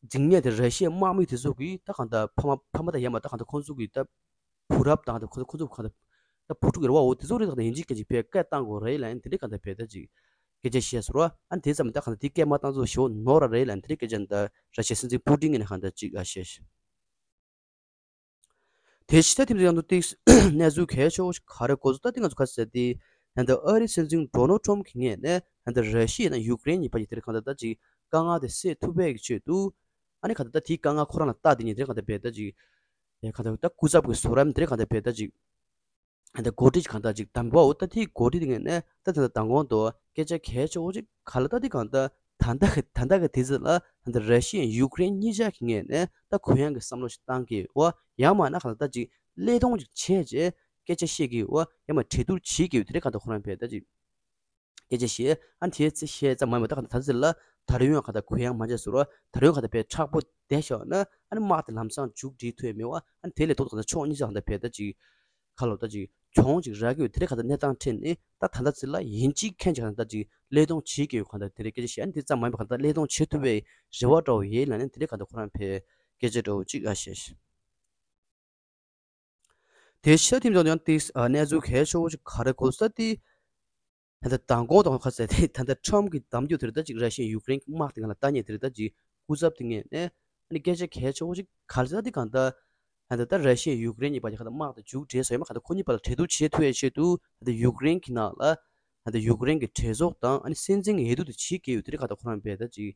འཛིང་ཉེ་དེ་ར་ཤི་ཡའི་དམག་མི་དེ་ཚོ་གིས་ད་གང་ལྟར་ཕ་མ་ཕ་མ་ད་ཡ་མ་ད་གང་ལྟར་ཁོང་ཚོ་གིས་ད་བུ་རབས་དང་ད་ཁོང་ཁོང་ཚོ་གང་ལྟར་ད་བུ་ཕྲུག་ཡོད་རེད་བ། འོ་དེ་ཚོ་རེད། ད་གང་ལྟར་ཡིན་གཅིག་མིན་གཅིག་བས་སྐད་བཏང་དགོས་རེད་ལབ་ཡིན། དེ་འདྲའི་གང་ལྟར་བས་ད་ཅིག་སྐད་ཆ་བཤད་ཟེར་བ། ཨ་ནི་དེ་ཙམ་ད་གང་ལྟར་དེ་སྐད་མ་བཏང་ཚོ་ཞེ་པོ་ནོར་ར་རེད་ལབ་ཡིན། དེ་འདྲའི་སྐད་ཆ་ད་ར་ཤི་ཡའི་སྲིད་འཛིན་པུ་ཏིན་གྱིས་ནི་གང་ལྟར་ཅིག་ཨ་བཤད། དེ་ཕྱི་ད་ཐེངས་ཡང་དུ་ཏིག་གནས་ཚུལ་གལ་ཆེ་བོ་ཞིག་ག་རེ་གོ་སོང་ད་དེ་ང་ཚོ་ག་ཟེར་ཏེ་ ད་ལྟ་ཨ་རིའི་སྲིད་འཛིན་ཌོ་ནལ་ཊམ་གྱི་ངོས་ནས་ད་ལྟ་ར་ཤི་ཡ་ཡིན་ན་ཡུཀ་རེན་གཉིས་བར་གྱི་དེ་རིང་གང་ལྟར་ད་ཅིག་དཀའ་ངལ་དེ་སེལ་ཐུབ་པའི་གི་ཆེད་དུ། ཨ་ནི་གང་ལྟར་ད་དེའི་དཀའ་ངལ་ཁོ་རང་ལ་ལྟ་དེ་ཉིད་དེ་རིང་གང་ལྟར་བས་ད་ཅིག་ཡ་གང་ལྟར་ད་སྐུ་ཚབ་ཀྱི་ཟུར་རམ་དེ་རིང་གང་ལྟར་བས་ད་ཅིག་ད་འགོ་ཁྲིད་ཀྱི་གང་ལྟར་ཅིག་དམ་པའོ་ད་དེའི་འགོ་ཁྲིད་དེ་ངོས་ནས་ད་ད་ལྟ་མདང་དགོང་དུ་སྐད་ཆ་གལ་ཆེ་བོ་ཅིག་ག་ལ་ད་དེ་གང་ལྟར་ད་ལྟ་གི་ད་ལྟ་གི་དུས་ཚོད་ལ་ད་ལྟ་ར་ཤི་ཡ་ཡུཀ་རེན་གཉིས་ཆ་གི་ངོས་ནས་ད་གུ་ཡངས་ཀྱི་བསམ་བློ་ཞིག་བཏང་གི་ཡོད། ཡང་མིན་ན་གང་ལྟར་ད་ཅིག་གླེང་སྟངས་ཅིག་བྱས་རྗེས་སྐད་ཆ་བཤད་ཀྱི་ཡོད། ཡང་མིན་གྲོས་བསྡུར་བྱེད་ཀྱི་ཡོད། དེ་རིང་གང་ལྟར་ཁོ་རང་བས་ད་ཅིག་སྐད་ཆ་བཤད། ཨ་ནི་དེའི་ཚེ་བཤད་ཙམ་མ་ཡིན་པ་ད་གང་ལྟར་ད་ཚེ་ལ་ད་རུང་ཡང་གང་ལྟར་གུ་ཡངས་མ་བྱས་ཟེར་བ་ད་རུང་གང་ལྟར་བས་མཁྲེགས་པོ་བསྡད་བཞག་ན་ཨ་ནི་དམག་དེ་ལམ་སང་མཇུག་སྒྲིལ་ཐུབ་ཡ་མེད་པ། ཨ་ནི་དེ་ལས་ལྡོག་ཏུ་གང་ལྟར་ཕྱོགས་གཉིས་ཆ་གང་ལྟར་བས་ད་ཅིག་ཁ་ལོ་ད་ཅིག་གྱོང་ཅིག་རག་གི་ཡོད། དེ་རིང་གང་ལྟར་གནས་སྟངས་ཁྲིད་ནས་ད་ད་ལྟ་ཚེ་ལ་ཡིན་གཅིག་མཁྱེན་ཅིག་གང་ལྟར་ད་ཅིག་གླེང་སྟངས་བྱེད་ཀྱི་ཡོད། གང་ལྟར་དེ་རིང་སྐད་ཆ་བཤད། ཨ་ནི་དེ་ཙམ་མ་ཡིན་པ་གང་ལྟར་གླེང་སྟངས་བྱེད་ཐུབ་པའི་རེ་བ་འདྲ་བོ་ཡོད་ལབ་ནས་དེ་རིང་གང་ལྟར་ཁོ་རང་བས་སྐད་ཆ་འདྲ་བོ་ཅིག་ཨ་བཤད། དེ་ཤ་ཐིམ་ཚང་ཡང་ཏིས་ཨ་གནས་ཚུལ་གལ་ཆེ་བོ་ཞིག་ག་རེ་གོ་ས་ཏི། ད་ལྟ་མདང་དགོང་དང་ཁ་ཟས་དེ་ད་ལྟ་ཁྲམ་གྱི་གཏམ་རྒྱུད་དེར་ད་ཅིག་ར་ཤི་ཡ་ཡུཀ་རེན་གྱི་དམག་དེ་གང་ལ་ལྟ་ཉེ་དེར་ད་ཅིག་སྐུ་ཚབ་དེ་ངས་ནས་ཨ་ནི་སྐད་ཆ་གལ་ཆེ་བོ་ཞིག་ག་རེ་ཟེར་ཏི་གང་ལྟར་ད་ལྟ་ར་ཤི་ཡ་ཡུཀ་རེན་གཉིས་བར་གྱི་གང་ལྟར་དམག་དེ་མཇུག་སྒྲིལ་སོང་ཡོད་མ། གང་ལྟར་ཁོ་གཉིས་བར་ལ་གྲོས་བསྡུར་བྱེད་ཐུབ་ཡའི་ཆེད་དུ་ད་ལྟ་ཡུཀ་རེན་གྱི་ནང་ལ་ད་ལྟ་ཡུཀ་རེན་གྱི་གྲོས་ཚོགས་དང་ཨ་ནི་སྲིད་འཛིན་གྱི་འོས་བསྡུ་དེ་བྱེད་ཀྱི་ཡོད། དེ་རིང་གང་ལྟར་ཁོ་རང་བས་ད་ཅིག་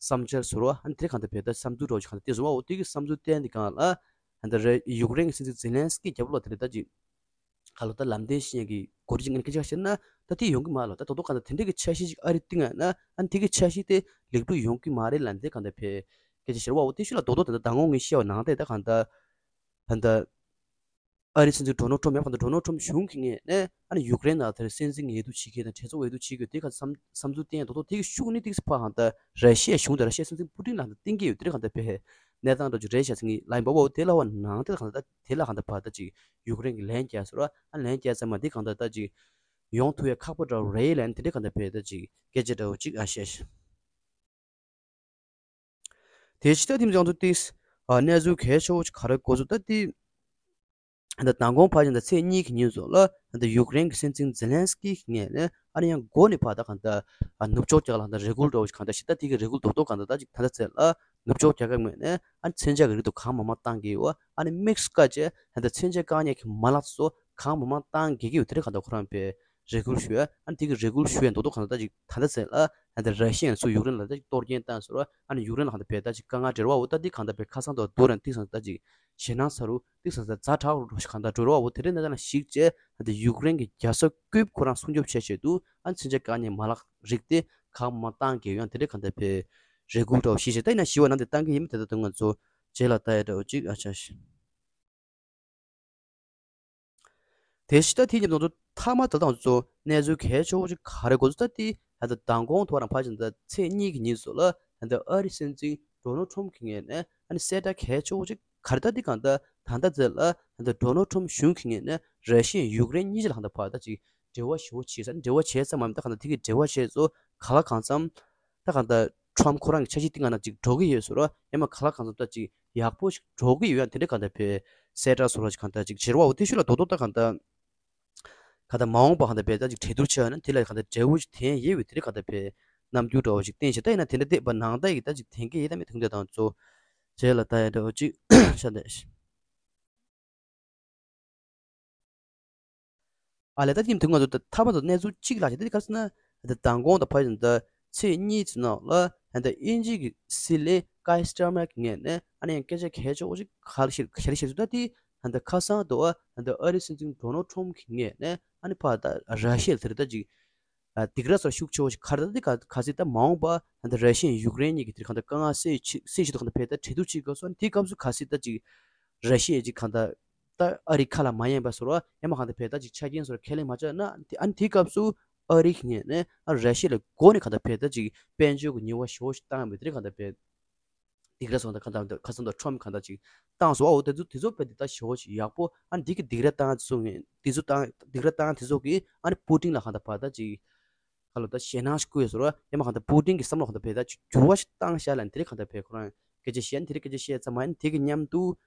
བསམ་འཆར་ཟུར་བ་ཨ་ནི་དེ་རིང་གང་ལྟར་བས་ད་བསམ་ཚུལ་འདྲ་བོ་ཞིག་གང་ལྟར་བསྟན་སོང་བ། འོ་དེ་གི་བསམ་ཚུལ་བསྟན་དེ་གང་ལ། ད་ལྟ་རེ་ཡུཀ་རེན་གྱི་སྲིད་འཛིན་ཛེ་ལན་སི་ཀི་རྒྱབ་ལོགས་ལ་དེ་རེད་ད་ཅིག་ཁ་ལོ་ད་ལམ་སྟོན་ཤེས་ཀྱི་གོ་སྒྲིག་ངན་སྐད་ཆ་བཤད་ན་ད་དེ་ཡོང་གི་མ་ལོ། ད་དོ་དོ་གང་ལྟར་དེ་འདྲ་གི་འཆར་གཞི་ཅིག་ཨ་རི་བཏིང་ཡ་ན་ཨ་ནི་དེ་གི་འཆར་གཞི་དེ་ལེགས་གྲུབ་ཡོང་གི་མ་རེད་ལབ་འདི་གང་ལྟར་བས་སྐད་ཆ་བཤད་ར་བ། འོ་དེ་ཤུ་ལ་དོ་དོ་ད་ལྟ་མདང་དགོང་ངས་བཤད་པ་ནང་དེ་ད་གང་ལྟར་ད་ལྟ་ཨ་རི་སྲིད་འཛིན་ཌོ་ནལ་ཊམ་ཡང་གང་ལྟར་ཌོ་ནལ་ཊམ་གཞུང་གི་ངོས་ནས་ཨ་ནི་ཡུཀ་རེན་ནང་དེར་སྲིད་འཛིན་འོས་བསྡུ་བྱེད་མཁན་དང་གྲོས་ཚོགས་འོས་བསྡུ་བྱེད་དགོས་དེ་ག་བསམ་བསམ་ཚུལ་བསྟན་ཡ་དོ་དོ་དེ་གི་ཤུགས་ནི་ཏིག་ཙམ་ཕར་གང་ལྟར་ར་ཤི་ཡ་གཞུང་དང་ར་ཤི་ཡ་སྲིད་འཛིན་པུ་ཏིན་ལ་གང་ལྟར་བསྟན་གྱི་ཡོད། དེ་རིང་གང་ལྟར་བས་གནས་སྟངས་འདྲ་ཅིག་རེད་ཤག་ཟེར་ངེས་ལ་ཡིན་པ་འོ་དེ་ལ་བ་ནང་དེ་གང་ལྟར་དེ་ལ་གང་ལྟར་ཕར་ད་ཅིག་ཡུཀ་རེན་གྱི་ལན་བརྒྱབ་ཟེར་བ་ཨ་ལན་བརྒྱབ་ཚར་མ་དེ་གང་ལྟར་ད་ཅིག་ཡོང་ཐུབ་ཡ་ཁག་པོ་འདྲ་བོ་རེད་ལབ་ནས་དེ་འདྲ་གང་ལྟར་བས་ད་ཅིག་སྐད་ཆ་འདྲ་བོ་ཅིག་ཨ་བཤད་ཤག་དེ་ཕྱི་ད་དེ་མཚུངས་སུ་ཏིས་ཨ་གནས་ཚུལ་གལ་ཆེ་བོ་ཅིག་ག་རེ་གོ་ཚུལ་ད་ཏི། ད་མདང་དགོང་ཕར་ཕྱིན་ད་ཚེས་གཉིས་ཀྱི་ཉིན་སོགས་ལ་ད་ཡུཀ་རེན་གྱི་སྲིད་འཛིན་ཛེ་ལན་སི་ཀི་གི་ངོས་ནས་ཨ་ནི་ཡང་འགོ་ནས་ཕར་ད་གང་ལྟར་ཨ་ནུབ་ཕྱོགས་རྒྱལ་ཁབ་ལ་གང་ལྟར་རེ་སྐུལ་འདྲ་བོ་ཞིག་གང་ལྟར་ཞིག་ད་དེ་གི་རེ་སྐུལ་རྡོག་རྡོག་གང་ལྟར་ད་ཅིག་ད་ལྟ་ཚེ་ལ་ནུབ་ཕྱོགས་རྒྱལ་ཁབ་ངོས་ནས་ཨ་ནི་མཚོན་ཆ་གི་རིགས་དུ་གང་མང་མང་བཏང་གི་ཡོད། ཨ་ནི་དམིགས་སུ་བཀར་བྱས་ད་ལྟ་མཚོན་ཆ་བཀག་ཉར་གྱི་མ་ལག་སོགས་གང་མང་མང་བཏང་གི་གི་ཡོད། དེ་རིང་གང་ལྟར་ཁོ་རང་པའི་རེ་སྐུལ་ཞུ་ཡ་ཨ་ནི་དེ་གི་རེ་སྐུལ་ཞུ་ཡ་རྡོག་རྡོག་གང་ལྟར་ད་ཅིག་ད་ལྟ་ཚེ་ལ་ད་ལྟ་ར་ཤི་ཡ་ཚོ་ཡུཀ་རེན་ལ་ད་ཅིག་གཏོར་སྐྱོན་བཏང་ཟེར་བ་ཨ་ནི་ཡུཀ་རེན་ལ་གང་ལྟར་བས་ད་ཅིག་དཀའ་ངལ་འབྲེལ་བ་འོ་ད་འདི་གང་ལྟར་བས་ཁ་སང་དང་བསྡུར་ན་ཏིག་ཙམ་ད་ཅིག་ཞེད་སྣང་ཚ་རུ་ཏིག་ཙམ་ད་ཛ་དྲག་རུ་འགྲོ་ཞིག་གང་ལྟར་འགྲོ་ར་བ། འོ་དེ་རིང་ན་ད་ན་ཞིག་བྱས་ད་ལྟ་ཡུཀ་རེན་གྱི་རྒྱལ་ས་ཀིབ་ཁོ་རང་སྲུང་སྐྱོབ་བྱེད་ཆེད་དུ་ཨ་ནི་མཚོན་ཆ་བཀག་ཉར་མ་ལག་རིགས་དེ་གང་མང་བཏང་གི་ཡོད། ཡང་དེ་འདྲའི་གང་ལྟར་བས་རེ་སྐུལ་འདྲ་བོ་ཞིག་བྱས། ད་ཡིན་ན་ཞི་བ་ནང་དེ་བཏང་གི་ཡིན་མིན་དེ་ད་དུང་ང་ཚོ་རྗེས་ལ་ལྟ་ཡ་འདྲ་བོ་ཅིག་ཨ་ཆ་ཞིག་དེ་ཕྱི་ད་དེ་ཉིན་ང་ཚོ་མཐའ་མ་ད་ལྟ་ང་ཚོ་གནས་ཚུལ་གལ་ཆེ་བོ་ཅིག་ག་རེ་གོ་ཚུལ་ད་དེ་ད་ལྟ་མདང་དགོང་ཐོག་རང་ཕར་ཕྱིན་ད་ཚེས་གཉིས་ཀྱི་ཉིན་སོགས་ལ་ད་ལྟ་ཨ་རི་སྲིད་འཛིན་ཌོ་ནལ་ཊམ་གྱི་ངོས་ནས་ཨ་ནི་གསལ་བསྒྲགས་གལ་ཆེ་བོ་ཅིག་ག་རེ་ད་དེ་གང་ལྟར་ད་ལྟ་ཚེ་ལ་ད་ལྟ་ཌོ་ནལ་ཊམ་གཞུང་གི་ངོས་ནས་ར་ཤི་ཡ་ཡུཀ་རེན་གཉིས་ཆ་ལ་གང་ལྟར་ཕར་ད་ཅིག་འབྲེལ་བ་ཞེ་བོ་བྱས་ས་འབྲེལ་བ་བྱས་ཙམ་མ་ཡིན་ད་གང་ལྟར་དེ་གི་འབྲེལ་བ་བྱས་ཚོ་ག་ལ་གང་འཚམ་ད་གང་ལྟར་ཊམ་ཁོ་རང་གི་འཆར་གཞི་སྟེང་ང་ན་ཅིག་འགྲོ་གི་ཡོད་ཟེར་བ་ཡང་མ་ག་ལ་གང་འཚམ་ད་ཅིག་ཡག་པོ་ཞིག་འགྲོ་གི་ཡོད། ཡང་དེ་འདྲ་གང་ལྟར་བས་གསལ་བསྒྲགས་ཟེར་བ་ཅིག་གང་ལྟར་ཅིག་བྱེད་ར་བ་འོ་དེ་ཤུ་ལ་རྡོག་རྡོག་ད་གང་ལྟར་གང་ལྟར་མ་འོངས་པ་གང་ལྟར་བས་ད་ཅིག་གྲོས་བསྡུར་བྱས་ཡོད་ན་དེ་ལ་གང་ལྟར་འབྲས་བུ་ཞིག་ཐོན་ཡས་ཡོད་པའི་དེ་འདྲ་གང་ལྟར་བས་རྣམ་འགྱུར་འདྲ་བོ་ཞིག་བསྟན་བྱས། ད་ཡིན་ན་དེ་འདྲ་བལྟས་པ་ནང་ལྟ་ཡི་ད་ཅིག་དེང་གི་ཡི་ད་མི་དུང་དེ་དང་གཙོ་རྗེས་ལ་ལྟ་ཡ་འདྲ་བོ་ཅིག་ཤ་འདས། ཨ་ལས་ད་ཐིམ་དུ་ང་ཚོ་ད་ཐ་མ་དུ་གནས་ཚུལ་གཅིག་ལ་བྱེད་དེ་ག་རེ་ཟེར་ན། ད་མདང་དགོང་དང་ཕར་ཡིན་ད་ཚེས་གཉིས་ཚེ་ནང་ལ་ད་དབྱིན་ཇི་གི་སྲིད་བློན་ཀའི་སི་ཊར་མར་གྱི་ངོས་ནས་ཨ་ནི་ཡང་སྐད་ཆ་གལ་ཆེ་བོ་ཞིག་ག་རེ་བཤད་ག་རེ་བཤད་ཚུལ་ད་དེ་ད་ཁ་སང་དུ་ཨ་ད་ཨ་རི་སྲིད་འཛིན་ཌོ་ནལ་ཊམ་གྱི་ངོས་ནས་ཨ་ནི་ཕར་ད་ར་ཤི་ཡ་དེར་ད་ཅིག་ཨ་སྡིགས་ར་སོགས་ཤུགས་ཆེ་བོ་ཞིག་ག་རེ་ད་དེ་ག་ག་སྲིད་ད་མ་འོངས་པ་ད་ར་ཤི་ཡ་ཡུཀ་རེན་གཉིས་ཀྱི་དེར་གང་ལྟར་དཀའ་ངལ་སེལ་ཆེད་སེལ་ཆེད་དུ་གང་ལྟར་ཕེབས་ད་གྲོས་བསྡུར་བྱེད་དགོས་སོགས་དེའི་སྐབས་སུ་ག་སྲིད་ད་ཅིག་ར་ཤི་ཡ་ཅིག་གང་ལྟར་ད་ཨ་རི་ཁ་ལ་མ་ཉན་པ་སོགས་ཡང་མ་གང་ལྟར་ཕེབས་ད་ཅིག་ཆ་རྐྱེན་སོགས་ཁས་ལེན་མ་བྱས་ན་དེ་ཨ་ནི་དེའི་སྐབས་སུ་ཨ་རི་གི་ངོས་ནས་ཨ་ར་ཤི་ཡ་ལ་མགོ་ནས་གང་ལྟར་ཕེབས་ད་ཅིག་དཔལ་འབྱོར་གྱི་ཉེས་པ་ཞེ་བོ་ཞིག་བཏང་ཡོད་པ་དེ་རིང་གང་ལྟར་ཕེབས། སྡིགས་ར་སོགས་དང་གང་ལྟར་ཁ་སང་དང་ཁྲོམ་གང་ལྟར་ཅིག་བཏང་སོང་། འོ་དེ་ཚོ་དེ་ཚོ་དཔེ་འདི་ལྟ་ཞེ་བོ་ཞིག་ཡག་པོ་ཨ་འདི་གི་སྡིགས་ར་བཏང་དེ་ཚོ་ངས་དེ་ཚོ་བཏང་སྡིགས་ར་བཏང་དེ་ཚོ་གིས་ཨ་ནི་པུ་ཏིན་ལ་གང་ལྟར་བར་ད་ཅིག་ཁ་ལོ་ད་ཞེད་སྣང་ཞིག་བསྐུལ་ཡོད་ཟེར་བ་ཡང་མ་གང་ལྟར་པུ་ཏིན་གི་བསམ་བློ་གང་ལྟར་བས་ད་ཅིག་འགྱུར་བ་ཞིག་བཏང་ཤག་ལ་དེ་རིང་གང་ལྟར་བས་ཁོ་རང་སྐད་ཆ་བཤད་དེ་རིང་སྐད་ཆ་བཤད་ཙམ་མ་ཡིན་དེ་གི་མཉམ་དུ་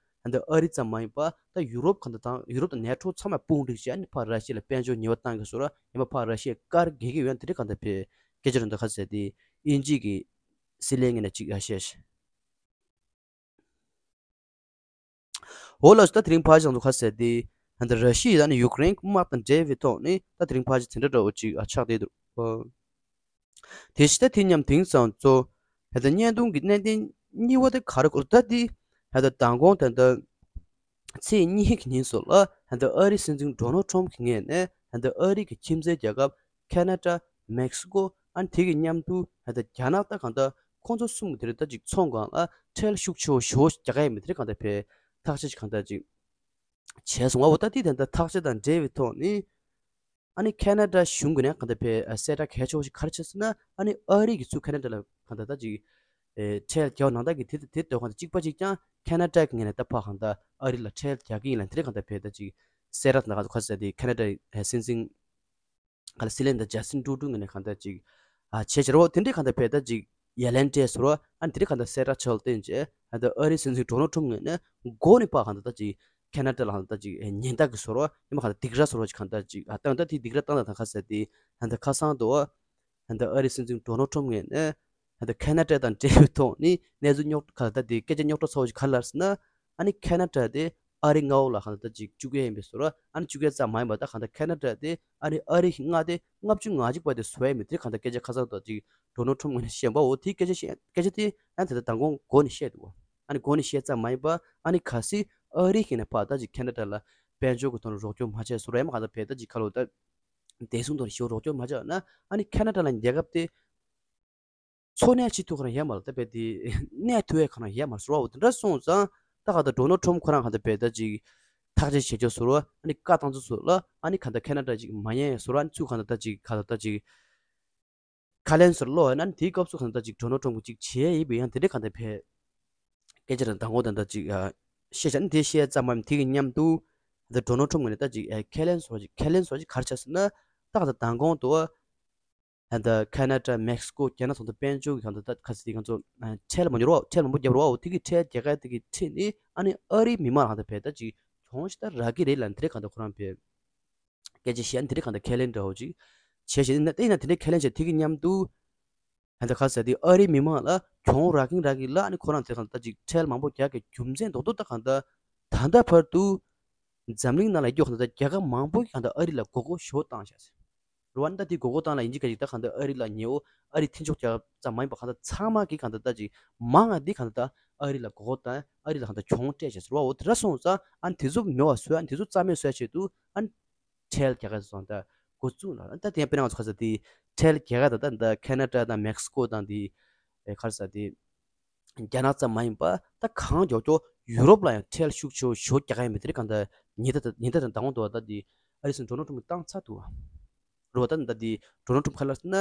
ཨ་འདི་ཨ་རི་ཙམ་མ་ཡིན་པ་ད་ཡུ་རོབ་གང་ལྟར་དང་ཡུ་རོབ་དང་ནེ་ཊོ་ཚང་མ་དཔུང་སྒྲིག་བྱས་ཨ་ནི་ཕར་ར་ཤི་ཡ་ལ་དཔལ་འབྱོར་ཉེས་པ་བཏང་གི་ཟེར་བ་ཡང་མ་ཕར་ར་ཤི་ཡ་བཀར་གི་གི་ཡོད་དེ་རིང་གང་ལྟར་བས་སྐད་ཆ་རིང་ད་ཁ་ཟེར་དེ་དབྱིན་ཇི་གི་སྲིད་བློན་ངོས་ནས་ཅིག་ཡར་བཤད་ཤག་འོ་ལགས་སོ། ད་དེ་རིང་ཕར་ཞང་དུ་ཁ་ཟེར་དེ་ ད་ལྟ་ར་ཤི་ཡ་ད་ནི་ཡུཀ་རེན་གྱི་དམག་དང་འབྲེལ་བའི་ཐོག་ནས་ད་དེ་རིང་ཕལ་ཆེར་དེ་འདྲ་འདྲ་བོ་ཅིག་ཨ་ཆགས་བསྡད་འདུག་དེ་བཞིན་ད་དེ་མཉམ་དེང་སང་ཚོ་ད་ལྟ་བརྙན་ཐུང་གི་གནད་དོན་གཉིས་པ་དེ་ག་རེ་གོ་ད་དེ་ད་ལྟ་མདང་དགོང་ད་ལྟ་ཚེས་གཉིས་ཀྱི་ཉིན་སོགས་ལ་ད་ལྟ་ཨ་རིའི་སྲིད་འཛིན་ཌོ་ནལ་ཊམ་གྱི་ངོས་ནས་ད་ལྟ་ཨ་རི་གི་ཁྱིམ་མཚེས་རྒྱལ་ཁབ་ཁེ་ན་ཌ། མེག་སི་ཀོ། ཨ་ནི་དེ་གི་མཉམ་དུ་ད་ལྟ་རྒྱ་ནག་ད་གང་ལྟར་ཁོང་ཚོ་གསུམ་གྱི་དེ་རིང་ད་ཅིག་ཚོང་ཁང་ལ་ཁྲལ་ཤུགས་ཆེ་བོ་ཞེ་པོ་རྒྱག་གི་ཡོད་མེད་དེ་རིང་གང་ལྟར་ཕར་ཐག་གཅོད་ཅིག་གང་ལྟར་ཅིག་བྱས་སོང་བ། འོ་ད་དེ་ད་ལྟ་ཐག་གཅོད་དང་འབྲེལ་བའི་ཐོག་ནས་ཨ་ནི་ཁེ་ན་ཌ་གཞུང་གི་ནས་གང་ལྟར་ཕར་གསལ་བསྒྲགས་གལ་ཆེ་བོ་ཞིག་ག་རེ་བྱས་ཟེར་ན། ཨ་ནི་ཨ་རི་གིས་ཚུར་ཁེ་ན་ཌ་ལ་གང་ལྟར་ད་ཅིག་ཨེ་ཁྲལ་རྒྱག་ནང་ལྟར་གྱི་དེ་དེ་ལྟ་བུ་གང་ལྟར་གཅིག་པ་གཅིག་རྐྱང་ཁེ་ན་ཌ་གི་ངོས་ནས་ད་ཕར་གང་ལྟར་ཨ་རི་ལ་ཁྲལ་རྒྱག་གི་ཡིན་ལབ་དེ་རིང་གང་ལྟར་ཕར་ད་ཅིག་གསལ་བསྒྲགས་ད་ག་ཚོད་ག་ཚོད་དེ་ཁེ་ན་ཌ་ཨེ་སྲིད་འཛིན་ག་ལ་སྲིད་བློན་དང་ཇ་སི་ཊིན་ཊུ་རུ་ཌོ་ངོས་ནས་གང་ལྟར་ཅིག་ཨ་བྱས་བྱས་རོ། དེ་འདྲའི་གང་ལྟར་ཕར་ད་ཅིག་ཡ་ལན་སྤྲད་སོང་རོ། ཨ་ནི་དེ་འདྲའི་གང་ལྟར་གསལ་བསྒྲགས་ཆགས་བསྟན་བྱས་ཨ་ད་ཨ་རིའི་སྲིད་འཛིན་ཌོ་ནལ་ཊམ་ངོས་ནས་མགོ་ནས་ཕར་གང་ལྟར་ད་ཅིག་ཁེ་ན་ཌ་ལ་གང་ལྟར་ད་ཅིག་ཨེ་ཉེན་བརྡ་གི་སོང་རོ། ཡང་མིན་གང་ལྟར་སྡིགས་ར་སོང་རོ་ཅིག་གང་ལྟར་ཅིག་ཨ་ད་ད་དེ་སྡིགས་ར་བཏང་ད་ད་ག་ཟེར་དེ་ད་ད་ཁ་སང་དུ་ཨ་ད་ཨ་རིའི་སྲིད་འཛིན་ཌོ་ནལ་ཊམ་ངོས་ནས་ད་ད་ཁེ་ན་ཌ་དང་འབྲེལ་བའི་ཐོག་ནས་གནས་ཚུལ་རྙོག་གང་ལྟར་དེ་སྐད་ཆ་རྙོག་དྲ་ཚ་བོ་ཞིག་ག་རེ་ལབ་ཟེར་ན། ཨ་ནི་ཁེ་ན་ཌ་དེ་ཨ་རི་མངའ་འོག་ལ་གང་ལྟར་ཅིག་བཅུག་གི་ཡིན་པའི་བཟོ་འདྲ། ཨ་ནི་བཅུག་ཡ་ཙམ་མ་ཡིན་པ་ད་གང་ལྟར་ཁེ་ན་ཌ་དེ་ཨ་ནི་ཨ་རི་གི་མངའ་སྡེ་ལྔ་བཅུ་ང་གཅིག་པ་དེ་བཟོ་ཡ་ཡིན་མིན་དེ་གང་ལྟར་སྐད་ཆ་ཁ་སང་དུ་ཅིག་ཌོ་ནལ་ཊམ་ངོས་ནས་བཤད་པ། འོ་དེ་སྐད་ཆ་བཤད་སྐད་ཆ་དེ་ཨ་ནི་ད་ལྟ་མདང་དགོང་མགོ་ནས་བཤད་འདུག་ཨ་ནི་མགོ་ནས་བཤད་ཙམ་མ་ཡིན་པ་ཨ་ནི་གལ་སྲིད་ཨ་རི་གིས་ནས་ཕར་ད་ཅིག་ཁེ་ན་ཌ་ལ་དཔལ་འབྱོར་གྱི་ཐོག་ནས་རོགས་སྐྱོར་མ་བྱས་སོང་ར། ཡང་མིན་གང་ལྟར་ཕར་ད་ཅིག་ཁ་ལོ་ད་བདེ་སྲུང་ཐོག་ནས་ཞེ་པོ་རོགས་སྐྱོར་མ་བྱས་ན། ཨ་ནི་ཁེ་ན་ཌ་ལ་རྒྱལ་ཁབ་དེ་འཚོ་གནས་བྱེད་ཐུབ་ཁ་རང་ཡོད་མ་རེད། ད་དཔེ་དེ་གནས་ཐུབ་ཡས་ཁ་རང་ཡོད་མ་རེད་ཟེར་བ། འོ་དེ་འདྲ་སོང་ཙང་ད་ག་ད་ཌོ་ནལ་ཊམ་ཁོ་རང་ག་ད་དཔེ་ད་ཅིག་ཐག་གཅོད་བྱེད་ཆོག་ཟེར་བ། ཨ་ནི་བཀའ་བཏང་ཚུལ་ཟེར་ལ་ཨ་ནི་ག་ད་ཁེ་ན་ཌ་ཅིག་མ་ཉན་ཡས་ཟེར་བ། ཨ་ནི་ཚུར་ག་ད་ད་ཅིག་ག་ད་ད་ཅིག་ཁ་ལན་ཟེར་ལོ། ཨ་ནི་དེའི་སྐབས་སུ་ག་ད་ད་ཅིག་ཌོ་ནལ་ཊམ་གྱིས་ཅིག་བྱེད་ཡས་ཡིན་པས། ཡང་དེ་འདྲའི་ག་ད་ཕར་སྐད་ཆ་རང་མདང་དགོང་ད་ད་ཅིག་ཨ་བཤད་བྱ་ནི་དེ་བཤད་ཙམ་མ་ཡིན། དེ་གི་མཉམ་དུ་ད་ཌོ་ནལ་ཊམ་ངོས་ནས་ད་ཅིག་ཨ་ཁ་ལན་ཟེར་བ་ཅིག་ཁ་ལན་ཟེར་བ་ཅིག་ག་རེ་བྱས་ཟེར་ན། ད་ག་ད་མདང་དགོང་དུ་ད་ལྟ་ཁེ་ན་ཌ། མེག་སི་ཀོ། རྒྱ་ནག་ཚོ་དང་དཔལ་འབྱོར་གྱི་གང་ལྟར་ད་ག་ཚོད་དེ་ང་ཚོ་ཁྲལ་མང་པོ་རོ། ཁྲལ་མང་པོ་རྒྱབ་རོགས། དེ་གི་ཁྲལ་རྒྱག་ག་དེ་གི་ཁྲིད་ནས་ཨ་ནི་ཨ་རིའི་མི་མང་ལ་གང་ལྟར་ཕར་ད་ཅིག་གྱོང་ཞིག་ད་རག་གི་རེད་ལབ་དེ་འདྲའི་གང་ལྟར་ཁོ་རང་ཕར་སྐད་ཆ་བཤད་ནས་དེ་འདྲའི་གང་ལྟར་ཁས་ལེན་འདྲ་བོ་ཅིག་བྱས་བྱས་ནས། དེ་ཡིན་ན་དེ་འདྲའི་ཁས་ལེན་བྱས་དེ་གི་མཉམ་དུ་ད་ལྟ་ག་ཟེར་དེ་ཨ་རིའི་མི་མང་ལ་གྱོང་རག་གིན་རག་གིན་ལ་ཨ་ནི་ཁོ་རང་དེ་གང་ལྟར་ཅིག་ཁྲལ་མང་པོ་རྒྱག་གི་རྒྱུ་མཚན་རྡོག་རྡོག་ད་གང་ལྟར་ད་ལྟ་བར་དུ་འཛམ་གླིང་ནང་ལ་ཡོད་གང་ལྟར་རྒྱལ་ཁབ་མང་པོ་གིས་གང་ལྟར་ཨ་རི་ལ་མགོ་སྐོར་ཞེ་པོ་བཏང་བཞག་ཟེར། རེད་བ། ད་དེ་མགོ་སྐོར་བཏང་ལ་ཡིན་གཅིག་ག་གཅིག་ད་གང་ལྟར་ཨ་རི་ལ་ཉེ་བོ་ཨ་རི་མཐུན་ཕྱོགས་རྒྱལ་ཁབ་ཙམ་མ་ཡིན་པ་གང་ལྟར་ཚང་མ་གིས་གང་ལྟར་ད་ཅིག་མང་ང་འདི་གང་ལྟར་ད་ཨ་རི་ལ་མགོ་སྐོར་བཏང་། ཨ་རི་ལ་གང་ལྟར་གྱོང་སྤྲད་བཞག་ཟེར་བ། འོ་དེ་འདྲ་སོང་ཙང་ཨ་ནི་དེ་ཚོ་མེད་པ་བཟོ། ཨ་ནི་དེ་ཚོ་རྩ་མེད་བཟོ་ཡ་ཆེད་དུ་ཨ་ནི་ཁྲལ་རྒྱག་ག་སོང་ད་འགོ་བཙུགས་ལ། ཨ་ནི་ད་དེ་ཡང་དཔེར་ན་ང་ཚོ་ག་ས་དེ་ཁྲལ་རྒྱག་ག་ད་ད་ད་ཁེ་ན་ཌ་དང་མེག་སི་ཀོ་དང་དེ་ཨེ་ག་རེ་ཟེར་དེ། རྒྱ་ནག་ཙམ་མ་ཡིན་པ་ད་གང་མགྱོགས་མགྱོགས་ཡུ་རོབ་ལ་ཡང་ཁྲལ་ཤུགས་ཆེ་བོ་ཞེ་པོ་རྒྱག་ག་ཡིན་པ་དེ་རིང་གང་ལྟར་ཉེན་བརྡ་ད་ཉེན་བརྡ་དང་བདག་དབང་དུ་བ་ད་དེ་ཨ་རི་སྲིད་འཛིན་ཌོ་ནལ་ཊམ་གྱིས་བཏང་ཚར་འདུག་བ། རེད་བ། ད་ད་དེ་ཌོ་ནལ་ཊམ་ག་རེ་ལབ་ཟེར་ན།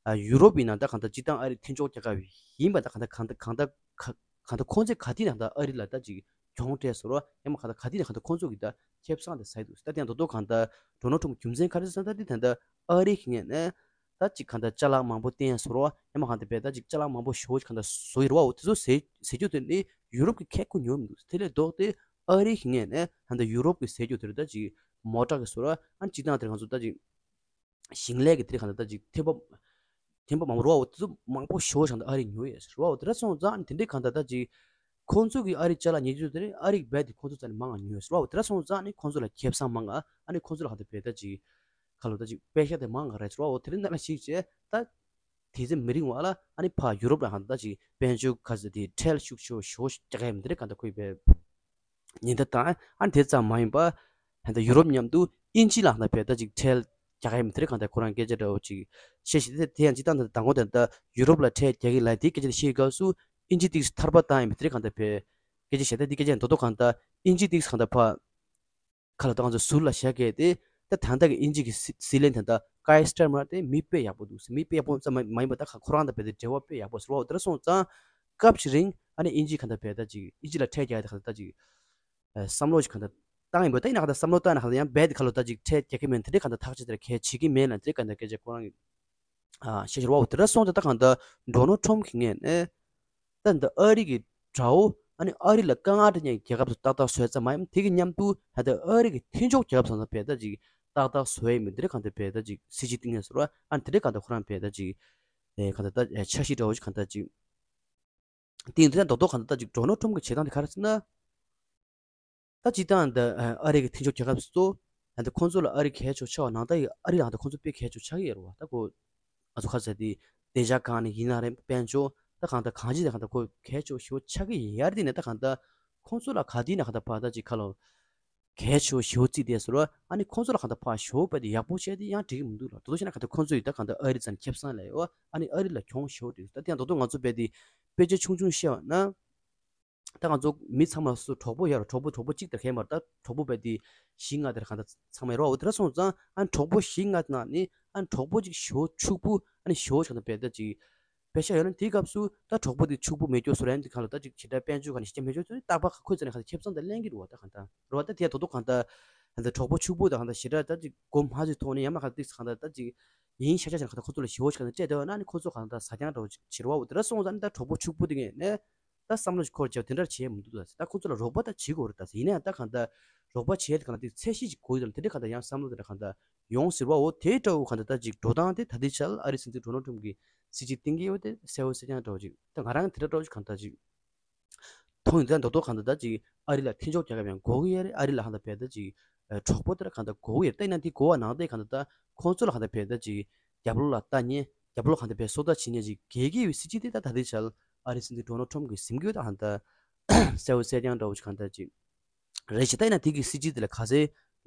ཨ་ཡུ་རོབ་ཡིན་ན་ད་གང་ལྟར་སྤྱིར་བཏང་ཨ་རི་མཐུན་ཕྱོགས་རྒྱལ་ཁབ་ཡིན་པ་ད་གང་ལྟར་གང་ལྟར་གང་ལྟར་ག་གང་ལྟར་ཁོང་ཚོས་ག་དུས་ནས་གང་ལྟར་ཨ་རི་ལ་ད་ཅིག་གྱོང་སྤྲད་སོང་ར། ཡང་མིན་གང་ལྟར་ག་དུས་ནས་གང་ལྟར་ཁོང་ཚོ་གིས་ད་ཁེ་བཟང་དེ་ཟ་ཡི་འདུག་ད་དེ་ཡང་རྡོག་རྡོག་གང་ལྟར་ཌོ་ནལ་ཊམ་རྒྱུ་མཚན་ག་རེ་ཟེར་ན། ད་དེ་ད་ལྟ་ཨ་རི་གི་ངོས་ནས་ད་ཅིག་གང་ལྟར་ཅ་ལག་མང་པོ་བཏོན་སོང་ར། ཡང་མིན་གང་ལྟར་བས་ད་ཅིག་ཅ་ལག་མང་པོ་ཞེ་པོ་ཅིག་གང་ལྟར་བཟོ་ཡི་རེད་བ། འོ་དེ་ཚོ་ཟས་ཟས་རྒྱུ་དེ་ནི་ཡུ་རོབ་ཀྱི་ཁེ་ཁོ་ཉོ་མི་འདུག་དེ་ལས་ལྡོག་སྟེ་ཨ་རི་གི་ངོས་ནས་ད་ལྟ་ཡུ་རོབ་ཀྱི་ཟས་རྒྱུ་དེ་རེད། ད་ཅིག་མོ་ཊ་གི་བཟོ་ར། ཨ་ནི་སྤྱིར་བཏང་དེར་ང་ཚོ་ད་ཅིག་ཞིང་ལས་ཀྱི་དེ་རིང་གང་ལྟར་ད་ཅིག་ཐེམ་པ་ཐེམ་པ་མང་པོ་རེད་བ། འོ་དེ་ཚོ་མང་པོ་ཞེ་པོ་ཅིག་གང་ལྟར་ཨ་རི་ཉོ་ཡོད་ཟེར་བ། འོ་དེ་འདྲ་སོང་ཙང་ཨ་ནི་དེ་འདྲའི་གང་ལྟར་ད་ཅིག་ཁོང་ཚོ་གིས་ཨ་རི་ཅ་ལག་ཉོ་རྒྱུ་དེ་རེད། ཨ་རི་གིས་རྦད་དེ་ཁོང་ཚོ་རྩ་ནས་མང་ང་ཉོས་ཟེར་བ། འོ་དེ་འདྲ་སོང་ཙང་ཨ་ནི་ཁོང་ཚོ་ལ་ཁེ་བཟང་མང་ང་། ཨ་ནི་ཁོང་ཚོ་ལ་གང་ལྟར་བས་ད་ཅིག་ཁ་ལོ་ད་ཅིག་པེ་ཤ་དེ་མང་ང་རེད་ཟེར་བ། འོ་དེ་རིང་ནང་ལ་ཞིག་བྱས་ད་དེ་ཚེ་མི་རིང་བ་ལ་ཨ་ནི་ཕར་ཡུ་རོབ་ལ་གང་ལྟར་ད་ཅིག་དཔལ་འབྱོར་ག་ཟེར་དེ་ཁྲལ་ཤུགས་ཆེ་བོ་ཞེ་པོ་ཞིག་རྒྱག་གི་ཡོད་མི་དེ་རེད། གང་ལྟར་ཁོས་བས་ཉེན་བརྡ་བཏང་། ཨ་ནི་དེ་ཙམ་མ་ཡིན་པ་ད་ལྟ་ཡུ་རོབ་མཉམ་དུ་དབྱིན་ཇི་ལ་གང་ལྟར་བས་ད་ཅིག་ཁྲལ་རྒྱག་གི་ཡོད་མི་དེ་རེད། གང་ལྟར་ཁོ་རང་སྐད་ཆ་འདྲ་བོ་ཅིག་བཤད་བཞིན་དེ་དེ་ཡང་སྤྱིར་བཏང་ད་ལྟ་མདང་དགོང་དེ་ད་ཡུ་རོབ་ལ་ཁྲལ་རྒྱག་གི་ལབ་དེ་སྐད་ཆ་དེ་བཤད་སྐབས་སུ་དབྱིན་ཇི་ཏིག་ཙམ་ཐར་པ་བཏང་ཡོད་མི་དེ་རེད། གང་ལྟར་བས་སྐད་ཆ་བཤད་ད་དེ་སྐད་ཆ་རྡོག་རྡོག་གང་ལྟར་དབྱིན་ཇི་ཏིག་ཙམ་གང་ལྟར་ཕར་ཁ་ལ་ད་ང་ཚོ་ཟུར་ལ་བཞག་གས་ཏེ། ད་ད་ལྟ་གི་དབྱིན་ཇི་གི་སྲིད་སྲིད་བློན་ད་ལྟ་ཀའི་སི་ཊར་མར་དེ་མི་དཔེ་ཡག་པོ་འདུག་མི་དཔེ་ཡག་པོ་ཙམ་མ་མ་ཡིན་པ་ད་ཁོ་རང་དང་བས་ད་འབྲེལ་བ་དཔེ་ཡག་པོ་ཟེར་བ། འོ་དེ་འདྲ་སོང་ཙང་སྐབས་ཅིག་རིང་ཨ་ནི་དབྱིན་ཇི་གང་ལྟར་བས་ད་ཅིག་དབྱིན་ཇི་ལ་ཁྲལ་རྒྱག་ཡ་དེ་གང་ལྟར་ད་ཅིག་བསམ་བློ་ཞིག་གང་ལྟར་བཏང་ཡིན་པ། ད་ཡིན་ན་གང་ལྟར་བསམ་བློ་བཏང་ན་གང་ལྟར་ཡང་རྦད་དེ་ཁ་ལོ་ད་ཅིག་ཁྲལ་རྒྱག་གི་མེད། དེ་འདྲའི་གང་ལྟར་ཐག་གཅོད་དེ་གལ་བྱེད་ཀྱི་མེད་ལ་དེ་འདྲའི་གང་ལྟར་སྐད་ཆ་ཁོ་རང་གིས་ཨ་བཤད་ཤོར་བ། འོ་དེ་འདྲ་སོང་ཙང་ད་གང་ལྟར་ཌོ་ནལ་ཊམ་གི་ངོས་ནས་ད་འདི་ཨ་རི་གི་དགྲ་བོ་ཨ་ནི་ཨ་རི་ལ་དཀའ་ངལ་འཕྲད་མཁན་རྒྱལ་ཁབ་ཚོ་ཏག་ཏག་བཟོས་ཙམ་མ་ཡིན། དེ་གི་མཉམ་དུ་ད་ལྟ་ཨ་རི་གི་མཐུན་ཕྱོགས་རྒྱལ་ཁབ་ཚོ་ད་བས་ད་ཅིག་ཏག་ཏག་བཟོས་ཡིན་མིན་དེ་འདྲ་གང་ལྟར་བས་ད་ཅིག་སྲིད་ཇུས་བཏིང་ངེས་ཟེར་བ། ཨ་ནི་དེ་འདྲ་གང་ལྟར་ཁོ་རང་བས་ད་ཅིག་ཨེ་གང་ལྟར་ད་ཨེ་འཆར་གཞི་འདྲ་བོ་ཞིག་གང་ལྟར་ཅིག་བཏིང་། དེ་ནས་རྡོག་རྡོག་གང་ལྟར་ད་ཅིག་ཌོ་ནལ་ཊམ་གི་བྱེད་སྟངས་དེ་ག་རེ་ཟེར་ན། ད་སྤྱིར་བཏང་འདི་ཨ་རི་གི་མཐུན་ཕྱོགས་རྒྱལ་ཁབ་ཚོ་ད་ཁོང་ཚོ་ལ་ཨ་རི་གལ་ཆེ་ཆགས་པ་ནང་ལྟར་ཨ་རི་ལ་ད་ཁོང་ཚོ་དཔེ་གལ་ཆེ་ཆགས་ཀྱི་ཡོད་རེད་བ། ད་ཁོ་ང་ཚོ་ཁ་ཟེར་དེ་སྡིངས་ཆ་སྒང་ནས་ཡིན་ན་རེད། དཔལ་འབྱོར་ད་གང་ལྟར་གང་ཅི་ད་གང་ལྟར་ཁོ་གལ་ཆེ་ཤོས་ཆགས་ཀྱི་ཡིན། ཡར་དེ་ནས་ད་གང་ལྟར་ཁོང་ཚོ་ལ་ག་དུས་ན་གང་ལྟར་ཕར་ད་ཅིག་ཁ་ལོ་གལ་ཆེ་ཤོས་བརྩིས་ཏེ་ཟེར་བ། ཨ་ནི་ཁོང་ཚོ་ལ་གང་ལྟར་ཕར་ཞོ་པ་དེ་ཡག་པོ་བྱས་ཏེ་ཡང་འགྲིག་གི་མི་འདུག་ལ། དེ་ཚོ་བྱས་ན་གང་ལྟར་ཁོང་ཚོ་ཡིས་ད་གང་ལྟར་ཨ་རི་ཙམ་ཁེ་བཟང་ལས་ཡོད། ཨ་ནི་ཨ་རི་ལ་གྱོང་ཞོ་དེ་ད་དེ་ཡང་ད་དུང་ང་ཚོ་དཔེ་དེ་དཔེ་ཆ་ཆུང་ཆུང་བཤད་པ་ན། ད་ང་ཚོ་མི་ཚང་མ་སུ་གྲོགས་པོ་ཡོད་རེད། གྲོགས་པོ་གྲོགས་པོ་གཅིག་དེར་གས་མ་རེད། ད་གྲོགས་པོ་དཔེ་དེ་བཞི་ལྔ་དེར་གང་ལྟར་ཚང་མ་ཡོད་རེད་བ། འོ་དེ་འདྲ་སོང་ཙང་ཨ་ནི་གྲོགས་པོ་བཞི་ལྔ་ནང་ནས་ཨ་ནི་གྲོགས་པོ་གཅིག་ཞོ་ཕྱུག་པོ་ཨ་ནི་ཞོ་ཆགས་ན་དཔེ་ད་ཅིག་པེ་ཤ་ཡོད་ན། དེའི་སྐབས་སུ་ད་གྲོགས་པོ་དེ་ཕྱུག་པོ་མེད་སྐྱོ་སུ་རན་དེ་གང་ལ་ད་ཅིག་ཞེ་དྲག་དཔལ་འབྱོར་ག་ནས་ཞེ་དྲག་མེད་སྐྱོ་སུ་རྟག་པར་ཁོས་ཙམ་ནས་གང་ལྟར་ཁེ་བཟང་དེ་ལེན་གྱི་རེད་བ། ད་གང་ལྟར་རེད་བ། ད་དེ་ད་དོ་དོ་གང་ལྟར་ད་གྲོགས་པོ་ཕྱུག་པོ་ད་གང་ལྟར་ཞེ་དྲག་ད་ཅིག་མགོ་མ་ཚོས་ཐོག་ནས་ཡང་མ་གང་ལྟར་ཅིག་གང་ལྟར་ཅིག་ཡིན་ཤ་ཤ་ཅན་གང་ལྟར་ཁོ་ཚོ་ལ་ཞེ་བོ་ཞིག་གང་ལྟར་སྤྲད་དེ་བ་ན་ནི་ཁོ་ཚོ་གང་ལྟར་ཟ་རྐྱང་འདྲ་བོ་ཅིག་བྱེད་རེད་བ། འོ་དེ་འདྲ་སོང་ཙང་ནི་ད་གྲོགས་པོ་ཕྱུག་པོ་དེ་ངས་ནས་ད་བསམ་བློ་ཞིག་འཁོར་བྱས་དེ་འདྲ་བྱས་མི་འདུག་ད་ད་ཁོ་ཚོ་ལ་རོགས་པ་ད་བྱེད་དགོས་རེད། ད་ཡིན་ན་ཡང་ད་གང་ལྟར་རོགས་པ་བྱེད་གང་ལྟར་དེ་ཚད་གཞི་ཅིག་དགོས་ཡོད་ལ། དེ་འདྲ་གང་ལྟར་ཡང་བསམ་བློ་དེ་འདྲ་གང་ལྟར་ཡོང་ཟེར་བ། འོ་དེའི་འདྲ་བོ་གང་ལྟར་ད་ཅིག་འགྲོ་སྟངས་དེ་ད་ལྟའི་ཆར་ཨ་རིའི་སྲིད་འཛིན་ཌོ་ནལ་ཊམ་གྱི་སྲིད་ཇུས་གཏན་འཁེལ་བ་དེ་གསལ་བོ་གསལ་རྐྱང་འདྲ་བོ་ཅིག་ད་ང་རང་དེ་འདྲ་འདྲ་བོ་ཅིག་གང་ལྟར་ཅིག་མཐོང་ཡོང་དུས་ད་མདོར་མདོར་གང་ལྟར་ད་ཅིག་ཨ་རི་ལ་མཐུན་ཕྱོགས་རྒྱག་གི་ཡང་དགོས་ཀྱི་ཡོད་རེད། ཨ་རི་ལ་གང་ལྟར་བས་ད་ཅིག་གྲོགས་པོ་དེ་ལ་གང་ལྟར་དགོས་ཀྱི་ཡོད་རེད། ད་ཡིན་ན་དེ་དགོས་པ་ནང་དེ་གང་ལྟར་ད་ཁོང་ཚོ་ལ་གང་ལྟར་བས་ད་ཅིག་རྒྱབ་ལོགས་ལ་ལྟ་ཉེན། རྒྱབ་ལོགས་གང་ལྟར་བས་སོ་ལྟ་བྱེད་ཉེན་ཅིག་གལ་གལ་བའི་སྲིད་ཇུས་དེ་ད་ད་ལྟའི་ཆར་ཨ་རིའི་སྲིད་འཛིན་ཌོ་ནལ་ཊམ་གྱིས་ཟིན་གྱི་ཡོད། ད་གང་ལྟར་གསལ་བོ་གསལ་རྐྱང་འདྲ་བོ་ཅིག་གང་ལྟར་ཅིག་རེད་ཤག་ད་ཡིན་ན་དེ་གི་སྲིད་ཇུས་དེ་ལ་ག་ཚད་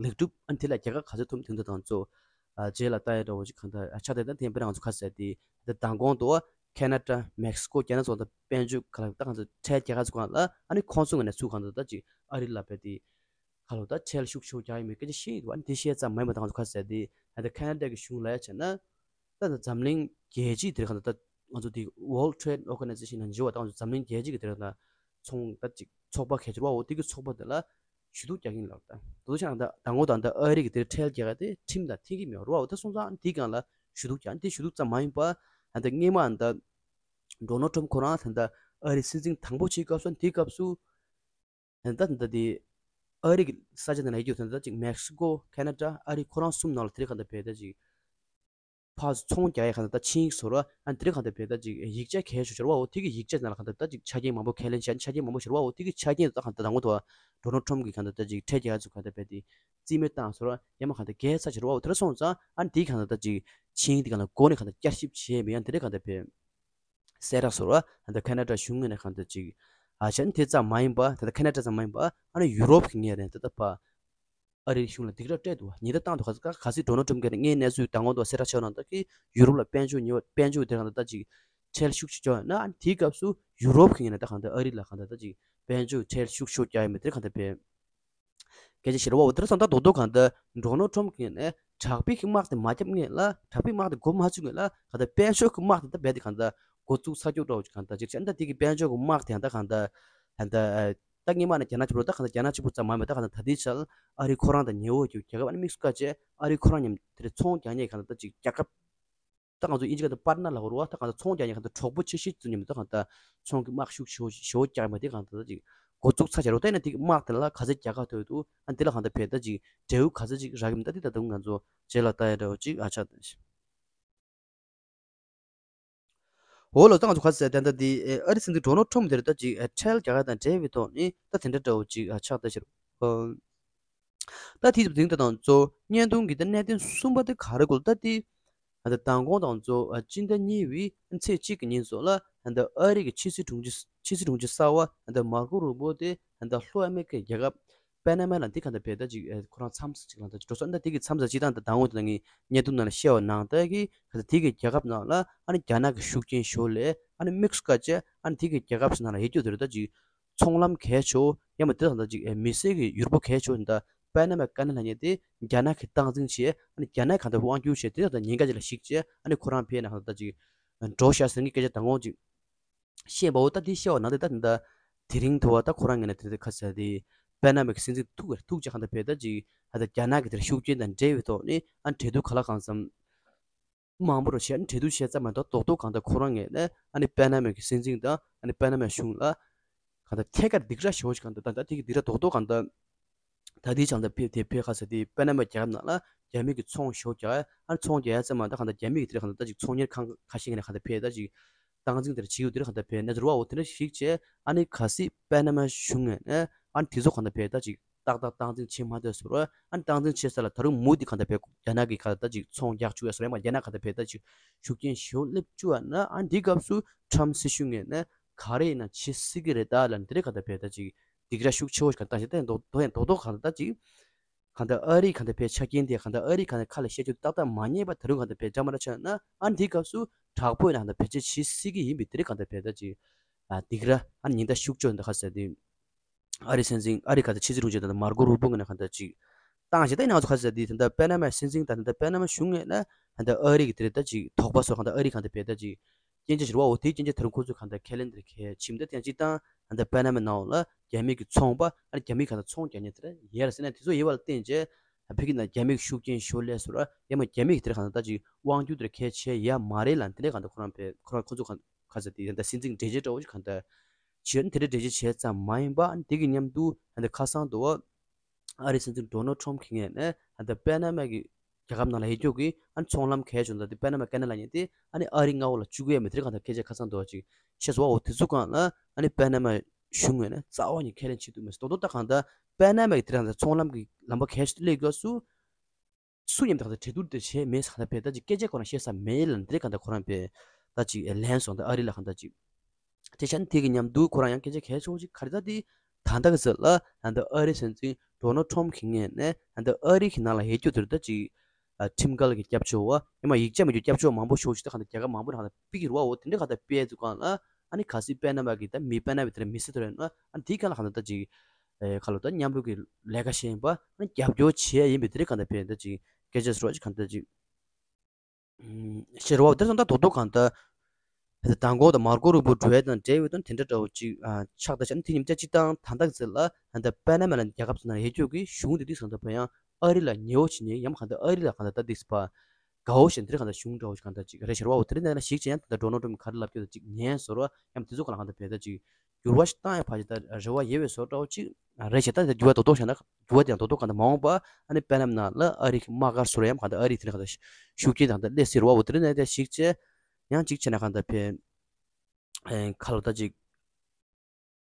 ལེགས་གྲུབ། ཨ་ནི་དེ་ལ་རྒྱལ་ཁ་ག་ཚད་ཐོབ་དེ་འདྲ་དང་གཙོ། ཨ་རྗེས་ལ་ལྟ་ཡ་འདྲ་བོ་ཅིག་གང་ལྟར་ཨ་ཆགས་བསྡད། ད་དེ་ཡིན་པས་ན་ང་ཚོ་ཁ་གསལ་དེ་ད་མདང་དགོང་དུ་ཁེ་ན་ཌ། མེག་སི་ཀོ། རྒྱ་ནག་སོགས་དང་དཔལ་འབྱོར་ག་ལ་ད་གང་ཚོ་ཁྲལ་རྒྱག་ག་ཚོ་གང་ལ་ཨ་ནི་ཁོང་ཚོ་ངོས་ནས་ཚུར་གང་ལྟར་ད་ཅིག་ཨ་རི་ལ་བས་དེ་ག་ལོ་ད་ཁྲལ་ཤུགས་ཆེ་བོ་རྒྱག་ཡོད་མེད་སྐད་ཆ་བཤད་ཡོད་འདུག་ཨ་ནི་དེ་བཤད་ཙམ་མ་ཡིན་པ་ད་ང་ཚོ་ཁ་གསལ་དེ་ཨ་ད་ཁེ་ན་ཌ་གི་གཞུང་ལ་ཡ་བྱས་ན། ད་ད་འཛམ་གླིང་རྒྱལ་སྤྱི་དེར་གང་ལྟར་ད་ང་ཚོ་དེ་World Trade Organization ནང་འཇུ་བ་ད་ང་ཚོ་འཛམ་གླིང་རྒྱལ་སྤྱི་གི་དེར་ད་ཚོང་ད་ཅིག་ཚོགས་པ་གལ་ཆེ་བ། འོ་དེ་གི་ཚོགས་པ་དེ་ལ་ཞུ་གཏུག་རྒྱག་གིན་ལབ། ད་དེ་ཚོ་ཆ་ད་ད་ངོ་ད་ད་ཨ་རི་གི་དེར་ཁྲལ་རྒྱག་ག་དེ་ཁྲིམས་དང་མཐུན་གྱི་མེད་རོ། འོ་ད་སོང་ཙང་དེ་གང་ལ་ཞུ་གཏུག་རྒྱག་དེ་ཞུ་གཏུག་ཙམ་མ་ཡིན་པ་ད་སྔས་མ་ད་ཌོ་ནལ་ཊམ་ཁོ་རང་ད་ད་ཨ་རི་སྲིད་འཛིན་དང་པོ་བྱེད་སྐབས་སུ་དེ་སྐབས་སུ། ད་ད་དེ་ཨ་རི་གི་ས་ཆ་དེ་ན་ཡོད་རྒྱུ་དེ་ད་ཅིག་མེག་སི་ཀོ། ཁེ་ན་ཌ། ཨ་རི་ཁོ་རང་གསུམ་ནང་ལ་དེ་རིགས་གང་ལྟར་བས་ད་ཅིག་ཕར་ཚོང་རྒྱག་ཡ་གང་ལྟར་ད་ཆིངས་ཡིག་བཟོ་ར། ཨ་དེ་རིགས་གང་ལྟར་བས་ད་ཅིག་ཡིག་ཆ་གལ་ཆེ་ཤོས་ར་བ། འོ་དེ་གི་ཡིག་ཆ་ནང་ལ་གང་ལྟར་ད་ཅིག་ཆ་རྐྱེན་མང་པོ་ཁས་ལེན་བྱས་ནས་ཆ་རྐྱེན་མང་པོ་ཤོར་བ། འོ་དེ་གི་ཆ་རྐྱེན་ད་གང་ལྟར་ད་ངོ་ཐོག་ཌོ་ནལ་ཊམ་གི་གང་ལྟར་ད་ཅིག་ཁྲལ་རྒྱག་ཡ་ཚོ་གང་ལྟར་བས་དེ་རྩིས་མེད་བཏང་ཟེར་བ། ཡང་མ་གང་ལྟར་རྒྱལ་ཚ་ཆེ་ར་བ། འོ་དེ་ར་སོང་ཙང་ཨ་དེ་གང་ལྟར་ད་ཅིག་ཆིངས་ཡིག་དེ་གང་ལྟར་སྒོ་ནས་གང་ལྟར་བསྐྱར་ཞིབ་བྱས་མེད། ཡང་དེ་རིགས་གང་ལྟར་བས། གསལ་བསྒྲགས་ཟེར་བ། ད་ལྟ་ཁེ་ན་ཌ་གཞུང་ངོས་ནས་གང་ལྟར་ཅིག་ཨ་ཆ་ནི་དེ་ཙམ་མ་ཡིན་པ། ད་ལྟ་ཁེ་ན་ཌ་ཙམ་མ་ཡིན་པ། ཨ་ནི་ཡུ་རོབ་ཀྱི་ངོས་ནས་ད་ལྟ་ཕར་ཨ་རིའི་གཞུང་ལ་སྡིགས་ར་སྤྲད་འདུག་ཉེན་བརྡ་བཏང་འདུག་ག་ག་སྲིད་ཌོ་ནལ་ཊམ་གྱིས་ངའི་གནས་ཚུལ་ད་ངོ་ཐོག་གསལ་བསྒྲགས་བྱས་ནང་ད་ཀི་ཡུ་རོབ་ལ་དཔལ་འབྱོར་ཉེ་བ་དཔལ་འབྱོར་དེ་གང་ལྟར་ད་ཅིག་ཁྲལ་ཤུགས་ཆེ་བྱུང་ན། ཨ་ནི་དེའི་སྐབས་སུ་ཡུ་རོབ་ཀྱི་ངོས་ནས་ད་གང་ལྟར་ཨ་རི་ལ་གང་ལྟར་ད་ཅིག་དཔལ་འབྱོར་ཁྲལ་ཤུགས་ཆེ་བྱུང་རྒྱག་ཡོད་མེད་དེ་གང་ལྟར་བས། སྐད་ཆ་བཤད་རེད་བ། འོ་དེར་སང་ད་རྡོག་རྡོག་གང་ལྟར་ཌོ་ནལ་ཊམ་གྱིས་ནས་དྲག་པོའི་གི་དམག་དེ་མ་བརྒྱབ་སྔོན་ལ། དྲག་པོའི་དམག་དེ་འགོ་མ་ཚུགས་སྔོན་ལ་གང་ལྟར་དཔལ་འབྱོར་གྱི་དམག་དེ་ད་རྦད་དེ་གང་ལྟར་འགོ་བཙུགས་ཚར་རྒྱུ་འདྲ་བོ་ཅིག་གང་ལྟར་ཅིག་བྱས། ད་དེ་གི་དཔལ་འབྱོར་གྱི་དམག་དེ་ཡང་ད་གང་ལྟར་ད་ལྟ་ད་སྔོན་མ་ནས་རྒྱ་ནག་གཅིག་པུ་རེད། ད་གང་ལྟར་རྒྱ་ནག་གཅིག་པུ་ཙམ་མ་ཡིན་པ། ད་གང་ལྟར་ད་ལྟའི་ཆར་ཨ་རི་ཁོ་རང་དང་ཉེ་བོ་གི་རྒྱལ་ཁབ་ཨ་ནི་དམིགས་སུ་བཀར་བྱས་ཨ་རི་ཁོ་རང་མཉམ་དེར་ཚོང་རྒྱག་མཁན་གང་ལྟར་ད་ཅིག་རྒྱལ་ཁབ། ད་ང་ཚོ་དབྱིན་ཇི་སྐད་དུ་པར་ཊ་ནར་ལབ་དགོས་རེད་བ། ད་གང་ལྟར་ཚོང་རྒྱག་མཁན་གང་ལྟར་གྲོགས་པོ་ཆེ་ཤོས་ཚོ་མཉམ་དུ་ད་གང་ལྟར་ཚོང་གི་དམག་ཤུགས་ཆེ་བོ་ཞེ་བོ་རྒྱག་མ་དེ་གང་ལྟར་ད་ཅིག་འགོ་བཙུགས་ཚར་བྱས་རེད་བ། ད་ཡིན་ན་དེ་གི་དམག་དེ་ལ་ག་ཚོད་རྒྱལ་ཁ་ཐོབ་འདུག་ཨ་ནི་དེ་ལ་གང་ལྟར་བས་ད་ཅིག་འབྲས་བུ་ག་ཚོད་ཅིག་རག་གི་མིན། ད་དེ་ད་དུང་ང་ཚོ་རྗེས་ལ་ལྟ་ཡ་འདྲ་བོ་ཅིག་ཨ་ཆགས་ད། འོ་ལོ། ད་ང་ཚོ་ག་ཚོད་ད་ལྟ་དེ་ཨ་རི་སྲིད་འཛིན་ཌོ་ནལ་ཊམ་དེར་ད་ཅིག་ཁྲལ་རྒྱག་ཡ་དང་འབྲེལ་བའི་ཐོག་ནས་ད་དེ་འདྲ་འདྲ་བོ་ཅིག་ཨ་ཆགས་ད་ཕྱིར། ད་དེ་ཚོ་དེང་ད་དང་གཙོ་བོ་བརྙན་ཐུང་གི་ད་གནད་དོན་གསུམ་པ་དེ་ག་རེ་གོ་ལ། ད་དེ་ད་མདང་དགོང་དང་གཙོ་བོ་སྤྱི་ཟླ་གཉིས་པའི་ཚེས་གཅིག་གི་ཉིན་སོགས་ལ་ད་ཨ་རི་གི་ཕྱི་སྲིད་དྲུང་ཆེ་ཕྱི་སྲིད་དྲུང་ཆེ་གསར་པ་ད་མར་ཀོ་རུ་པོ་དེ་ད་ལྷོ་ཨ་མེ་རི་ཀའི་རྒྱལ་ཁབ་པེ་ན་མ་ལ་འདི་ག་ད་བས་ད་ཅིག་ཁོ་རང་མཚམས་ཅིག་ལ་ད་ཅིག་འགྲོ་སོང་། ད་དེ་གི་མཚམས་ཅིག་དང་ད་དང་པོ་དེ་ངས་བརྙན་ཐུང་ནང་ལ་བཤད་པ་ནང་ལྟར་གི་ག་ད་དེ་གི་རྒྱལ་ཁབ་ནང་ལ་ཨ་ནི་རྒྱ་ནག་གི་ཤུགས་རྐྱེན་ཞོར་ལས་ཨ་ནི་དམིགས་སུ་བཀར་བྱས་ཨ་ནི་དེ་གི་རྒྱལ་ཁབ་ནང་ལ་ཡོད་རྒྱུ་དེ་རེད། ད་ཅིག་ཚོང་ལམ་གལ་ཆེ་བོ་ཡང་མ་དེ་དང་ད་ཅིག་མི་སེར་གི་ཡུལ་པོ་གལ་ཆེ་བོ་ད་པེ་ན་མ་ཀ་ནལ་ལབ་མཁན་དེ་རྒྱ་ནག་གི་སྟངས་འཛིན་བྱས། ཨ་ནི་རྒྱ་ནག་གང་ལྟར་དབང་སྒྱུར་བྱས། དེ་དང་ཉེན་ཁ་ཅིག་ལ་གཞིགས་བྱས་ཨ་ནི་ཁོ་རང་ཕེབས་ན་གང་ལྟར་ད་ཅིག་འགྲོ་ཤག་ཟེར་གི་སྐད་ཆ་དང་པོ་ཅིག་བཤད་པའོ། ད་དེ་བཤད་པ་ནང་དེ་ད་ད་དེ་རིང་དུ་བ་ད་ཁོ་རང་ངོས་ནས་དེ་དེ་ཁ་ཟེར་དེ་པེ་ན་མ་གི་སྲིད་འཛིན་ཐུག་ཐུག་ཅིག་གང་ལྟར་བས་ད་ཅིག་ད་ལྟ་རྒྱ་ནག་གི་དེར་ཤུགས་རྐྱེན་དང་འབྲེལ་བའི་ཐོག་ནས་ཨ་ནི་གྲོས་བསྡུར་ག་ལ་གང་འཚམ་མང་པོ་རུ་བྱས། ཨ་ནི་གྲོས་བསྡུར་བྱས་ཙམ་མ་གཏོགས་རྡོག་རྡོག་གང་ལྟར་ཁོ་རང་ངོས་ནས་ཨ་ནི་པེ་ན་མ་གི་སྲིད་འཛིན་དང་ཨ་ནི་པེ་ན་མ་གཞུང་ལ་གང་ལྟར་ཐད་ཀར་སྡིགས་ར་ཞེ་པོ་ཞིག་གང་ལྟར་ད་ད་དེ་གི་སྡིགས་ར་རྡོག་རྡོག་གང་ལྟར། ད་དེའི་བྱང་ད་ཕེབས་དེ་ཕེབས་ཁ་ཟེར་དེ་པེ་ན་མ་རྒྱལ་ཁབ་ནང་ལ་རྒྱ་མི་གི་ཚོང་ཞོ་རྒྱག་ཨ་ནི་ཚོང་རྒྱག་ཡ་ཙམ་མ་ད་གང་ལྟར་རྒྱ་མི་གི་དེར་གང་ལྟར་ད་ཅིག་ཚོང་གཉེར་ཁང་ཁ་ཤས་ཀྱི་ནས་གང་ལྟར་ཕེབས་ད་ཅིག་སྟངས་འཛིན་དེར་བྱེད་ཡོད་དེར་གང་ལྟར་ཕེབས་ནས་རུ་བ་འོ་དེ་འདྲ་ཞིག་བྱས། ཨ་ནི་ག་སྲིད་པེ་ན་མ་གཞུང་ངོས་ནས་ཨ་ནི་དེ་ཚོ་གང་ལྟར་ཕེབས་ད་ཅིག་ ཏག་ཏག་སྟངས་འཛིན་བྱེད་མ་ཐུབ་ཟེར་བ། ཨ་ནི་སྟངས་འཛིན་བྱེད་ས་ལ་ད་རུང་མུ་མཐུད་གང་ལྟར་བས་རྒྱ་ནག་གིས་གང་ལྟར་ཅིག་ཚོང་རྒྱག་བཅུག་ཡ་ཟེར་ཡང་མ་རྒྱ་ནག་གང་ལྟར་བས་ད་ཅིག་ཤུགས་རྐྱེན་ཞེ་པོ་སླེབས་བཅུག་ཡ་ན། ཨ་ནི་འདིའི་སྐབས་སུ་ཁྲམ་སྲིད་གཞུང་ངོས་ནས་ག་རེ་ཡིན་ན་བྱེད་སྲིད་ཀྱི་རེད་ད་ལབ་ནས་དེ་རིང་གང་ལྟར་བས་ད་ཅིག་སྡིགས་ར་ཤུགས་ཆེ་བོ་ཞིག་གང་ལྟར་བཏང་ཞིག་ད་ཡང་རྡོག་རྡོག་ཡང་རྡོག་རྡོག་གང་ལྟར་ད་ཅིག་གང་ལྟར་ཨ་རིའི་གང་ལྟར་བས་ཆ་རྐྱེན་དེ་གང་ལྟར་ཨ་རིའི་གང་ལྟར་ཁ་ལ་བཤད་རྒྱུ་ཏག་ཏག་མ་རྙེད་པ་ད་རུང་གང་ལྟར་བས་འདྲ་མ་འདྲ་ཆགས་ན། ཨ་ནི་འདིའི་སྐབས་སུ་དྲག་པོའི་ནང་ད་བེད་སྤྱོད་བྱེད་སྲིད་ཀྱི་ཡིན་པས་དེ་རིང་གང་ལྟར་བས་ད་ཅིག་ཨ་སྡིགས་ར་ཨ་ནི་ཉེན་བརྡ་ཤུགས་ཆེ་འདི་ཁ་ཟེར་དེ། ཨ་རི་སྲིད་འཛིན་ཨ་རི་ག་ད་ཕྱི་སྲིད་དྲུང་ཆེ་ད་ལྟ་མར་ཀོ་རུ་པོ་ངོས་ནས་གང་ལྟར་ཅིག་བཏང་བྱས་ད་ཡིན་ནའང་ཚོ་ཁ་ཟེར་དེ་ད་ལྟ་པེ་ན་མའི་སྲིད་འཛིན་ད་ད་ལྟ་པེ་ན་མ་གཞུང་ངོས་ནས་ད་ལྟ་ཨ་རི་གི་དེ་རེད་ད་ཅིག་དོགས་པ་སོགས་གང་ལྟར་ཨ་རི་གང་ལྟར་བས་ད་ཅིག་སྐྱོན་ཆ་ཞིག་རེད་བ། འོ་དེའི་སྐྱོན་ཆ་དེ་རིང་ཁོ་ཚོས་གང་ལྟར་ཁས་ལེན་དེར་ཁས་ཕྱིན་ད་དེ་ཡང་སྤྱིར་བཏང་ད་ལྟ་པེ་ན་མའི་ནང་ལ་རྒྱ་མི་གི་ཚོང་པ་ཨ་རི་རྒྱ་མི་གང་ལྟར་ཚོང་རྒྱག་མཁན་དེ་ར་ཡལ་ཟེར་ན་དེ་ཚོ་ཡོད་པ་ལ་བརྟེན་བྱས་ཕ་གི་ན་རྒྱ་མི་གི་ཤུགས་རྐྱེན་ཞོ་ལས་སོ་ར་ཡང་མ་རྒྱ་མི་གི་དེ་ར་གང་ལྟར་ད་ཅིག་དབང་སྒྱུར་དེར་ཁས་བྱས་ཡ་མ་རེད་ལ་དེ་འདྲ་གང་ལྟར་ཁོ་རང་བས་ཁོ་རང་ཁོ་ཚོ་གང་ཁ་ས་དེ་ད་ལྟ་སྲིད་འཛིན་འགྲེལ་བརྗོད་འདྲ་བོ་ཞིག་གང་ལྟར་བྱས་ནས་དེ་འདྲའི་འགྲེལ་བརྗོད་བྱས་ཙམ་མ་ཡིན་པ། ཨ་ནི་དེ་གི་མཉམ་དུ་ཨ་ནི་ཁ་སང་དུ་ཨ་རི་སྲིད་འཛིན་ཌོ་ནལ་ཊམ་གྱི་ངོས་ནས་ཨ་ནི་པེ་ན་མ་གི་རྒྱལ་ཁབ་ནང་ལ་ཡོད་རྒྱུ་གི་ཨ་ནི་ཚོང་ལམ་གས་བྱུང་ད་དེ་པེ་ན་མ་ཀེ་ན་ལ་ཉེ་དེ་ཨ་ནི་ཨ་རི་མངའ་འོག་ལ་བཅུག་གི་ཡོད་མེད་དེ་གང་ལྟར་སྐད་ཆ་ཁ་སང་དུ་ཅིག་བཤད་སོང་བ། འོ་དེ་ཚོ་གང་ལ་ཨ་ནི་པེ་ན་མ་གཞུང་ངོས་ནས་རྩ་བ་ནས་ཁས་ལེན་བྱེད་ཐུབ་མེད་སོང་། ད་ལྟ་གང་ལྟར་པེ་ན་མ་གི་དེ་རང་ཚོང་ལམ་གི་ལམ་པ་གས་སླེབས་དགོས་སུ། སུ་མཉམ་དུ་གང་ལྟར་གྲོས་བསྡུར་དེ་བྱས་མེད་ཟེར་གང་ལྟར་བས་ད་ཅིག་སྐད་ཆ་ཁོ་རང་བཤད་ས་མེད་ལབ་ནས་དེ་གང་ལྟར་ཁོ་རང་བས་ད་ཅིག་ལན་སོང་ད་ཨ་རི་ལ་གང་ལྟར་ཅིག་དེ་བྱས་ན་དེ་གི་མཉམ་དུ་ཁོ་རང་ཡང་སྐད་ཆ་གལ་ཆེ་བོ་ཅིག་ག་རེ་ད་དེ་ད་ལྟ་གི་ཟེར་ལ་ད་ལྟ་ཨ་རི་སྲིད་འཛིན་ཌོ་ནལ་ཊམ་གྱི་ངོས་ནས་ད་ལྟ་ཨ་རི་གི་ནང་ལ་ཡོད་རྒྱུ་དེར་ད་ཅིག་ཁྲིམས་འགལ་གྱི་སྐྱབས་བཅོལ་བ་ཡང་མ་ཡིག་ཆ་མེད་རྒྱུ་སྐྱབས་བཅོལ་བ་མང་པོ་ཞེ་པོ་ཅིག་ད་གང་ལྟར་རྒྱལ་ཁབ་མང་པོ་ནང་གང་ལྟར་ཕུད་ཀྱི་རེད་བ། འོ་དེ་འདྲ་གང་ལྟར་ཕུད་ཚུལ་སྒང་ལ་ཨ་ནི་གལ་སྲིད་པེ་ན་མ་གི་ད་མི་པེ་ན་མ་དེར་མི་སེར་དེར་ཡོད་ན་ཨ་ནི་དེའི་སྒང་ལ་གང་ལྟར་ད་ཅིག་ཨེ་ཁ་ལོ་ད་མཉམ་རུབ་ཀྱི་ལས་ཀ་བྱེད་ཡིན་པ་ཨ་ནི་རྒྱབ་སྐྱོར་བྱེད་ཡ་ཡིན་པའི་དེ་རིང་གང་ལྟར་བས་ད་ཅིག་སྐད་ཆ་ཟེར་བ་ཅིག་གང་ལྟར་ཅིག་ཨུམ་ཤེས་ར་བ་དེར་སོང་ད་རྡོག་རྡོག་གང་ལྟར་ད་མདང་དགོང་ད་མར་ཀོ་རུ་པོ་འགྲོ་ཡ་དང་འབྲེལ་བའི་དོན་དེ་འདྲ་འདྲ་བོ་ཅིག་ཨ་ཆགས་ད་ཆ་ནི་དེ་ཉིན་ད་ཅིག་དང་ད་ལྟ་གི་ཚེ་ལ་ད་ལྟ་པེ་ན་མ་ལ་རྒྱལ་ཁབ་ཚོ་ནང་ཡོད་རྒྱུ་གི་གཞུང་དེ་དུས་སང་ད་བས་ཡང་ཨ་རི་ལ་ཉེ་བོ་བྱེད་ཉེ་ཡང་གང་ལྟར་ཨ་རི་ལ་གང་ལྟར་ད་དེ་སྤ་དགའ་བོ་ཞིག་འདིར་གང་ལྟར་གཞུང་འདྲ་བོ་ཞིག་གང་ལྟར་ཅིག་རེད་ཤར་བ་འོ་དེ་རིང་ནས་ལ་ཞིག་བྱས་ཡང་ད་ལྟ་ཌོ་ནལ་ཊམ་ག་རེ་ལབ་ཀྱི་ཡོད་ཅིག་ཉན་ཟོར་བ་ཡང་དེ་ཚོ་གང་ལ་གང་ལྟར་བས་ད་ཅིག་འགྱུར་བ་ཞིག་བཏང་ཡ་ཕར་ཅིག་ད་རེ་བ་ཡོད་པའི་བཟོ་འདྲ་བོ་ཅིག་རེད་ཤག་ད་འགྱུར་བ་རྡོག་རྡོག་བྱས་ན་འགྱུར་བ་དེ་ཡང་རྡོག་རྡོག་གང་ལྟར་མ་འོངས་པ་ཨ་ནི་པེ་ན་མ་ནང་ལ་ཨ་རི་གི་དམག་སྒར་ཟོར་ཡང་གང་ལྟར་ཨ་རི་དེ་ནས་གང་ལྟར་ཤུགས་རྐྱེན་དང་ད་སླེབས་སྲིད་རེད་བ། འོ་དེ་རིང་ནས་ད་ཞིག་བྱས་ཡང་ཅིག་བྱས་ན་གང་ལྟར་བས་ཁ་ལོ་ད་ཅིག་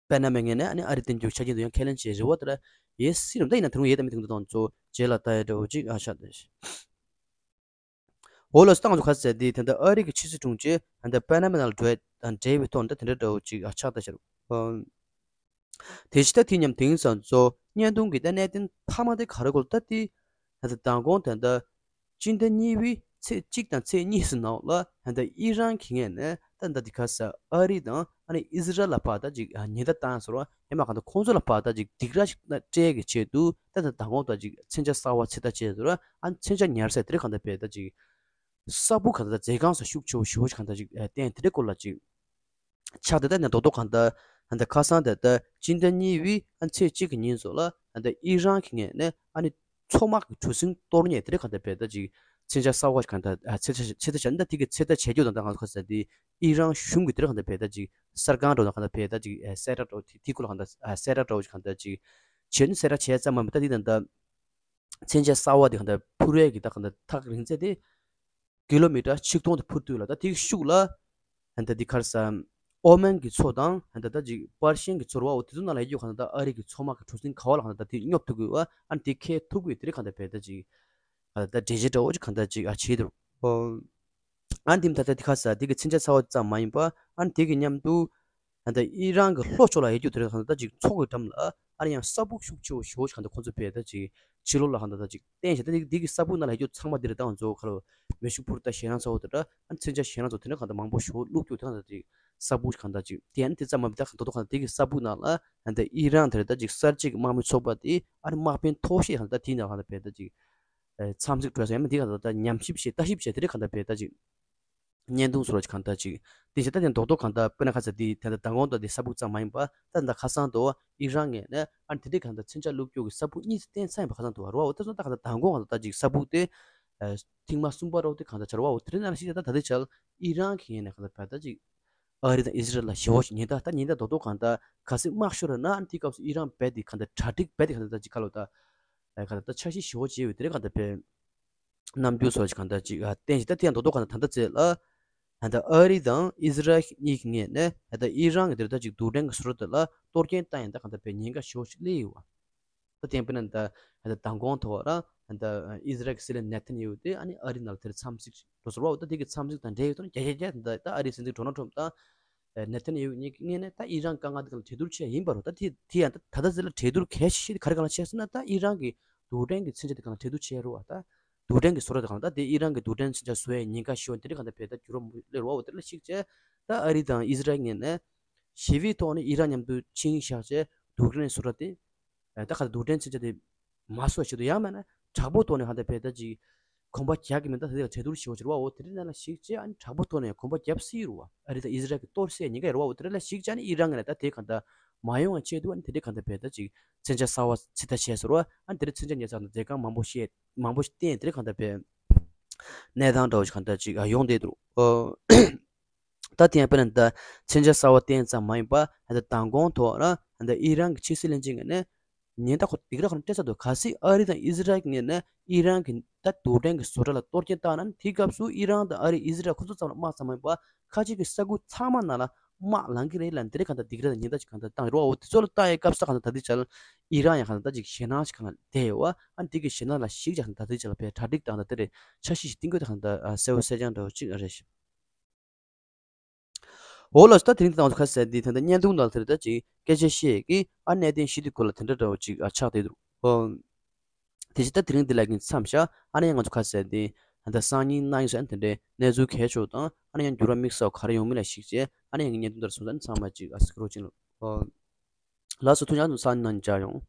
པེ་ན་མའི་ངོས་ནས་ཨ་ནི་ཨ་རི་བསྟན་རྒྱུ་ཆ་རྐྱེན་དུ་ཡང་ཁས་ལེན་བྱེད་རེ་བ་དེ་ལ་ཡེ་སི་རུ་འདི་ཡིན་ན་དེ་རུང་ཡེ་ད་མི་དེང་དུ་དང་ཚོ་རྗེས་ལ་ལྟ་ཡ་འདྲ་བོ་ཅིག་ཨ་ཤ་དེ། འོ་ལོ་སི་ཏང་ཚོ་ཁ་ཟེར་དེ་ད་ལྟ་ཨ་རི་གི་ཕྱི་སྲིད་དྲུང་ཆེ་ད་ལྟ་པེ་ན་མ་ནང་ལ་འགྲོ་ཡ་དང་འབྲེལ་བའི་ཐོག་འདི་དེ་འདྲ་འདྲ་བོ་ཅིག་ཨ་ཆགས་ད་ཤར། དེ་ཕྱི་ད་དེ་མཉམ་དེང་སང་ཚོ་བརྙན་ཐུང་གི་ད་གནད་དོན་མཐའ་མ་དེ་ག་རེ་གོ་ལ་ད་དེ་ད་ལྟ་མདང་དགོང་ད་ལྟ་སྤྱི་ཟླ་གཉིས་པའི་ཚེས་གཅིག་དང་ཚེས་གཉིས་སུ་ནང་ལ་ད་ལྟ་ཨི་རན་གྱི་ངོས་ནས་ད་ལྟ་འདི་ག་ས་ཨ་རི་དང་ཨ་ནི་ཨི་ཟི་རལ་ལ་བར་ད་ཅིག་ཉེན་བརྡ་བཏང་ཟེར་བ་ཡང་མ་གང་ལྟར་ཁོང་ཚོ་ལ་བར་ད་ཅིག་སྡིགས་ར་ཞིག་སྤྲད་ཀྱི་ཆེད་དུ་ད་ལྟ་མདང་དགོང་ད་ཅིག་མཚོན་ཆ་གསར་བ་ཚོད་ལྟ་བྱས་ཟེར་བ་ཨ་ནི་མཚོན་ཆ་ཉར་ས་དེ་རིང་གང་ལྟར་བས་ད་ཅིག་ས་སྦུག་གང་ལྟར་མཛད་ཁང་སོགས་ཤུགས་ཆེ་བོ་ཞེ་པོ་ཞིག་གང་ལྟར་ཅིག་བསྟན་དེ་འདྲའི་སྐོར་ལ་ཅིག་ཆགས་ཏེ་ད་ནས་རྡོག་རྡོག་གང་ལྟར་ད་ལྟ་ཁ་སང་ད་ལྟ་སྤྱི་ཟླ་གཉིས་པའི་ཨ་ཚེས་གཅིག་གི་ཉིན་སོགས་ལ་ད་ལྟ་ཨི་རན་གྱི་ངོས་ནས་ཨ་ནི་མཚོ་དམག་གི་གྲུ་གཟིངས་གཏོར་མཁན་དེ་འདྲ་གང་ལྟར་བས་ད་ཅིག་མཚོན་ཆ་གསར་བ་ཞིག་གང་ལྟར་ཚོད་ལྟ་ཚོད་ལྟ་བྱས་ནས་ད་དེ་གི་ཚོད་ལྟ་བྱེད་རྒྱུ་དང་ད་གང་ཁ་སང་དེ་ཨི་རན་གཞུང་གི་དེ་འདྲ་གང་ལྟར་བས་ད་ཅིག་གསར་ཁང་འདྲ་བོ་དང་གང་ལྟར་བས་ད་ཅིག་གསལ་བསྒྲགས་འདྲ་བོ་དེ་དེ་སྐོར་ལ་གང་ལྟར་གསལ་བསྒྲགས་འདྲ་བོ་ཞིག་གང་ལྟར་ཅིག་བྱས་ནས་གསལ་བསྒྲགས་བྱས་ཙམ་མ་ཡིན་པ་ད་དེ་ད་ལྟ་མཚོན་ཆ་གསར་བ་དེ་གང་ལྟར་འཕུར་བའི་གི་ད་གང་ལྟར་ཐག་རིང་ཚད་དེ་ཀི་ལོ་མི་ཊར་ཆིག་སྟོང་དེ་འཕུར་དུས་ལ་ད་དེའི་ཤུགས་ལ་ད་འདི་ག་རེ་ཟེར་ཨོ་མན་གྱི་མཚོ་དང་ད་ད་ཅིག་པར་ཤན་གྱི་མཚོ་རེད་བ། འོ་དེ་ཚོ་ནང་ལ་ཡོད་རྒྱུ་གང་ལྟར་ད་ཨ་རི་གི་མཚོ་དམག་གི་གྲུ་གཟིངས་ག་བ་ལ་གང་ལྟར་ད་དེ་སྙོབ་ཐུབ་དགོས་བ། ཨ་ནི་དེ་འཁེལ་ཐུབ་དགོས་དེ་རིང་གང་ལྟར་བས་ད་ཅིག་ད་འགྲེལ་བཤད་འདྲ་བོ་ཅིག་གང་ལྟར་ཅིག་ཨ་བྱེད་འདུག་ཨ་ནི་དེ་ད་ད་འདི་ག་རེ་ཟེར་དེ་གི་མཚོན་ཆ་གསར་བ་ཙམ་མ་ཡིན་པ་ཨ་ནི་དེ་གི་མཉམ་དུ་ད་ལྟ་ཨི་རན་གྱི་ལྷོ་ཕྱོགས་ལ་ཡོད་རྒྱུ་དེ་རེད། ད་ལྟ་ཅིག་མཚོ་གི་འགྲམ་ལ་ཨ་རི་ཡང་ས་སྦུག་ཤུགས་ཆེ་བོ་ཞེ་པོ་ཞིག་གང་ལྟར་ཁོང་ཚོ་བས་ད་ཅིག་ཕྱི་ལོགས་ལ་གང་ལྟར་ད་ཅིག་བསྟན་བྱས་ད་འདི་འདི་གི་ས་སྦུག་ནང་ལ་ཡོད་རྒྱུ་ཚང་མ་འདི་རེད། ད་ང་ཚོ་ཁ་ལོ་མེ་ཤུགས་འཕུར་མདའ་ཞེད་སྣང་ཚ་བོ་དེ་འདྲ་ཨ་མཚོན་ཆ་ཞེད་སྣང་ཚ་བོ་དེ་འདྲ་གང་ལྟར་མང་པོ་ཞེ་པོ་བླུགས་རྒྱུ་དེ་གང་ལྟར་ཅིག་ས་སྦུག་གང་ལྟར་ཅིག་དེ་ཡང་དེ་ཙམ་མ་མི་ད་གང་ལྟར་གང་ལྟར་འདི་གི་ས་སྦུག་ནང་ལ་གང་ལྟར་ཨི་རན་དེ་རེད། ད་ཅིག་གསར་བརྗེ་གི་དམག་མི་ཚོགས་པ་དེ་ཨ་རི་དམག་དཔོན་མཐོ་ཤོས་གང་ལྟར་ད་དེའི་ནང་གང་ལྟར་བས་ད་ཅིག་ཨེ་འཚམས་གཟིགས་འགྲོ་ས་ཡང་མི་འདི་ག་ད་ལྟ་ཉམས་ཞིབ་བྱས་ལྟ་ཞིབ་བྱས་དེ་འདྲ་གང་ལྟ་བས་ད་ཅིག་བརྙན་ཐུང་བཟོ་ར་ཅིག་གང་ལྟ་ཅིག་དེ་བྱས་ད་དེ་རྡོག་རྡོག་གང་ལྟ་དཔེར་ན་ཁ་ས་དེ་ད་ལྟ་མདང་དགོང་དང་དེ་ས་སྦུག་ཙམ་མ་ཡིན་པ་ད་ད་ཁ་སང་དུ་ཨི་རན་ངོས་ནས་ཨ་དེ་འདྲའི་གང་ལྟ་མཚོན་ཆ་བླུགས་རྒྱུ་གི་ས་སྦུག་གཉིས་བསྟན་ཚར་ཡིན་པ་ཁ་སང་དུ་བ་རུ་བ། འོ་དེ་སོང་ད་གང་ལྟ་མདང་དགོང་གང་ལྟ་ད་ཅིག་ས་སྦུག་དེ་ཨ་ཐེངས་མ་གསུམ་པ་རོགས་དེ་གང་ལྟ་བྱ་རུ་བ། འོ་དེ་རིང་ནང་ལ་ཤི་ད་ད་དེ་ཆ་ལ་ཨི་རན་གི་ངོས་ནས་གང་ལྟ་བས་ད་ཅིག་ཨ་རི་དང་ཨི་ཟི་རལ་ལ་ཞེ་པོ་ཞིག་ཉེན་བརྡ་རྡོག་རྡོག་གང་ལྟ་གལ་སྲིད་དམག་ཤོར་ར་ན་ཨ་དེའི་སྐབས་སུ་ཨི་རན་བས་དེ་གང་ལྟ་གྲ་སྒྲིག་བས་དེ་གང་ལྟ་ད་ཅིག་ཁ་ལོ་ད་ཨ་གང་ལྟ་ད་འཆར་གཞི་ཞེ་པོ་བྱས་ཡོད་དེ་རེད། གང་ལྟ་བས་རྣམ་འགྱུར་སོགས་ཀྱི་གང་ལྟར་ཅིག་ཨ་བསྟན་ཞིང་ད་ལྟ་ཡང་རྡོག་རྡོག་གང་ལྟར་ད་ལྟ་ཚེ་ལ་ད་ལྟ་ཨ་རི་དང་ཨི་ཟི་རལ་གཉིས་ཀྱི་ངོས་ནས་ད་ལྟ་ཨི་རན་གྱི་དེར་ད་ཅིག་རྡུལ་ཕྲན་གྱི་སོ་ར་དེ་ལ་གཏོར་སྐྱོན་བཏང་ཡང་ད་གང་ལྟར་བས་ཉེན་ཁ་ཞེ་པོ་ཞིག་སླེབས་ཡོད་པ། ད་དེ་ཡང་དཔེར་ན་ད་ད་མདང་དགོང་ཐོག་ར་ད་ཨི་ཟི་རལ་གྱི་སྲིད་བློན་ནེ་ཐན་ཡ་ཧུ་དེ་ཨ་ནི་ཨ་རི་ནང་ལ་དེར་འཚམས་གཟིགས་འགྲོ་སོང་བ། འོ་ད་དེ་གི་འཚམས་གཟིགས་དང་འབྲེལ་ཡོད་དོ་ནི་རྒྱ་རྒྱ་རྒྱ་ད་ཨ་རིའི་སྲིད་འཛིན་ཌོ་ནལ་ཊམ་དང་ནེ་ཐན་ཡ་ཧུ་གཉིས་ཀྱི་ངོས་ནས་ད་ཨི་རན་དཀའ་ངལ་དེ་གང་ལ་གྲོས་བསྡུར་བྱས་ཡིན་པ་རེད། ད་དེ་དེ་ཡང་ད་ད་ལྟ་ཟེར་ལ་གྲོས་བསྡུར་གལ་ཆེ་ཤོས་དེ་ག་རེ་གང་ལ་བྱས་ཟེར་ན། ད་ཨི་རན་གྱི་རྡུལ་ཕྲན་གྱི་ཚན་ཆ་དེ་གང་ལ་གྲོས་བསྡུར་བྱས་རེད་བ། ད་རྡུལ་ཕྲན་གྱི་བཟོ་གྲྭ་དེ་གང་ལ་ད་དེ་ཨི་རན་གྱི་རྡུལ་ཕྲན་ཚན་ཆ་བཟོ་ཡའི་ཉེན་ཁ་ཞིག་ཡོད་དེ་རིགས་གང་ལྟར་བས་ད་འགྱུར་བ་མི་སླེབས་རོགས། འོ་དེ་ལ་གཞིགས་བྱས་ད་ཨ་རི་དང་ཨི་ཟི་རལ་ངོས་ནས་ཞི་བའི་ཐོག་ནས་ཨི་རན་མཉམ་དུ་ཆིངས་ཡིག་བཞག་བྱས་རྡུལ་ཕྲན་བཟོ་གྲྭ་དེ་ད་ག་རྡུལ་ཕྲན་ཚན་ཆ་དེ་མ་བཟོ་བྱེད་དུ་ཡང་མེད་ན་དྲག་པོ་ཐོག་ནས་གང་ལྟར་བས་ད་ཅིག་གོམ་པ་རྒྱག་གི་མིན། ད་དེ་ལ་གྲོས་བསྡུར་ཞིག་བྱེད་རོགས། འོ་དེ་རིགས་ནང་ལ་གཞིགས་བྱས་ཨ་ནི་དྲག་པོ་ཐོག་ནས་གོམ་པ་རྒྱབ་སྲིད་རོགས། ཨ་རི་དང་ཨི་ཟི་རལ་གྱི་གཏོར་སའི་ཉེན་ཁ་ཡོད་རོགས། འོ་དེ་རིགས་ལ་གཞིགས་བྱས་ཨ་ནི་ཨི་རན་ངོས་ནས་ད་དེ་གང་ལྟར་མ་ཡོང་བའི་ཆེད་དུ་ཨ་ནི་དེ་རིགས་གང་ལྟར་བས་ད་ཅིག་མཚོན་ཆ་གསར་བ་ཕྱིར་ལྟ་བྱས་ཟེར་རོགས། ཨ་ནི་དེ་རིགས་མཚོན་ཆ་ཉར་ཚགས་དང་མཛད་ཁང་མང་པོ་ཞིག་མང་པོ་ཞིག་བསྟན། དེ་རིགས་གང་ལྟར་བས་གནས་སྟངས་འདྲ་བོ་ཞིག་གང་ལྟར་ཅིག་ཡོང་བསྡད་འདུག་ཨོ། ད་དེ་ཡང་དཔེར་ན་ད་མཚོན་ཆ་གསར་བ་བསྟན་ཙམ་མ་ཡིན་པ་ད་མདང་དགོང་ཐོག་ར་ད་ཨི་རན་གྱི་ཕྱི་སྲིད་བློན་ཆེན་ངོས་ནས་ཉེན་བརྡ་ཁོ་སྡིགས་ར་ཁོ་ན་སྤྲད་ཚར་འདུག་གལ་སྲིད་ཨ་རི་དང་ཨི་ཟི་རལ་གྱི་ངོས་ནས་ཨི་རན་གྱི་ད་རྡུལ་ཕྲན་གྱི་བཟོ་གྲྭ་ལ་གཏོར་སྐྱོན་བཏང་ན་ནི་དེའི་སྐབས་སུ་ཨི་རན་དང་ཨ་རི་ཨི་ཟི་རལ་ཁོ་ཚོ་ཙམ་ལ་དམག་ཙམ་མ་ཡིན་པ་ཁ་ཆེ་གི་ས་ཁུལ་ཚང་མ་ནང་ལ་དམག་ལངས་ཀྱི་རེད་ལབ་འདི་རེད། གང་ལྟར་སྡིགས་ར་དང་ཉེན་བརྡ་ཅིག་གང་ལྟར་བཏང་ཡོད་རེད་བ། འོ་དེ་ཚོ་ལ་བཏང་ཡའི་སྐབས་སུ་གང་ལྟར་ད་ལྟའི་ཆར་ཨི་རན་ཡང་གང་ལྟར་ད་ཅིག་ཞེད་སྣང་ཞིག་གང་ལ་བསྡད་ཡོད་བ། ཨ་འདི་གི་ཞེད་སྣང་ལ་གཞིགས་ཀྱང་ད་ལྟའི་ཆར་ལ་བས་གྲ་སྒྲིག་དང་ད་ལྟ་རེད་འཆར་གཞི་ཞིག་བཏིང་དགོས་ད་གང་ལྟར་གསལ་བོ་གསལ་རྐྱང་འདྲ་བོ་ཅིག་རེད་ཤག་འོ་ལགས་སོ། ད་དེ་རིང་འདི་དང་ཚོ་ཁ་གསལ་འདི་ད་ལྟ་བརྙན་ཐུང་ནང་དེར་ད་ཅིག་སྐད་ཆ་བཤད་ཀྱི་ཨ་གནད་དོན་བཞི་དེ་སྐོར་ལ་དེ་འདྲ་འདྲ་བོ་ཅིག་ཨ་ཆགས་བསྡད་འདུག་ཨོ། དེ་བཞིན་ད་དེ་རིང་འདི་ལ་གིན་མཚམས་བཞག་ཨ་ནི་ཡང་ང་ཚོ་ཁ་གསལ་འདི་ད་ལྟ་སང་ཉིན་གནངས་ཉིན་སོགས་ཨ་ནི་དེ་འདྲའི་གནས་ཚུལ་གལ་ཆེ་བ་དང་ཨ་ནི་ཡང་འགྱུར་བ་དམིགས་བསལ་ག་རེ་ཡོང་མིན་ལ་གཞིགས་བྱས་ཨ་ནི་ཡང་བརྙན་ཐུང་འདིར་སོང་ཙང་ཚང་མ་ཅིག་ཨ་གཟིགས་རོགས་བྱིན་ལོ། ཨོ། ལགས་སོ། ཐུགས་རྗེ་ཆེ། སང་ཉིན་གནངས་ཉིན་མཇལ་ཡོང་།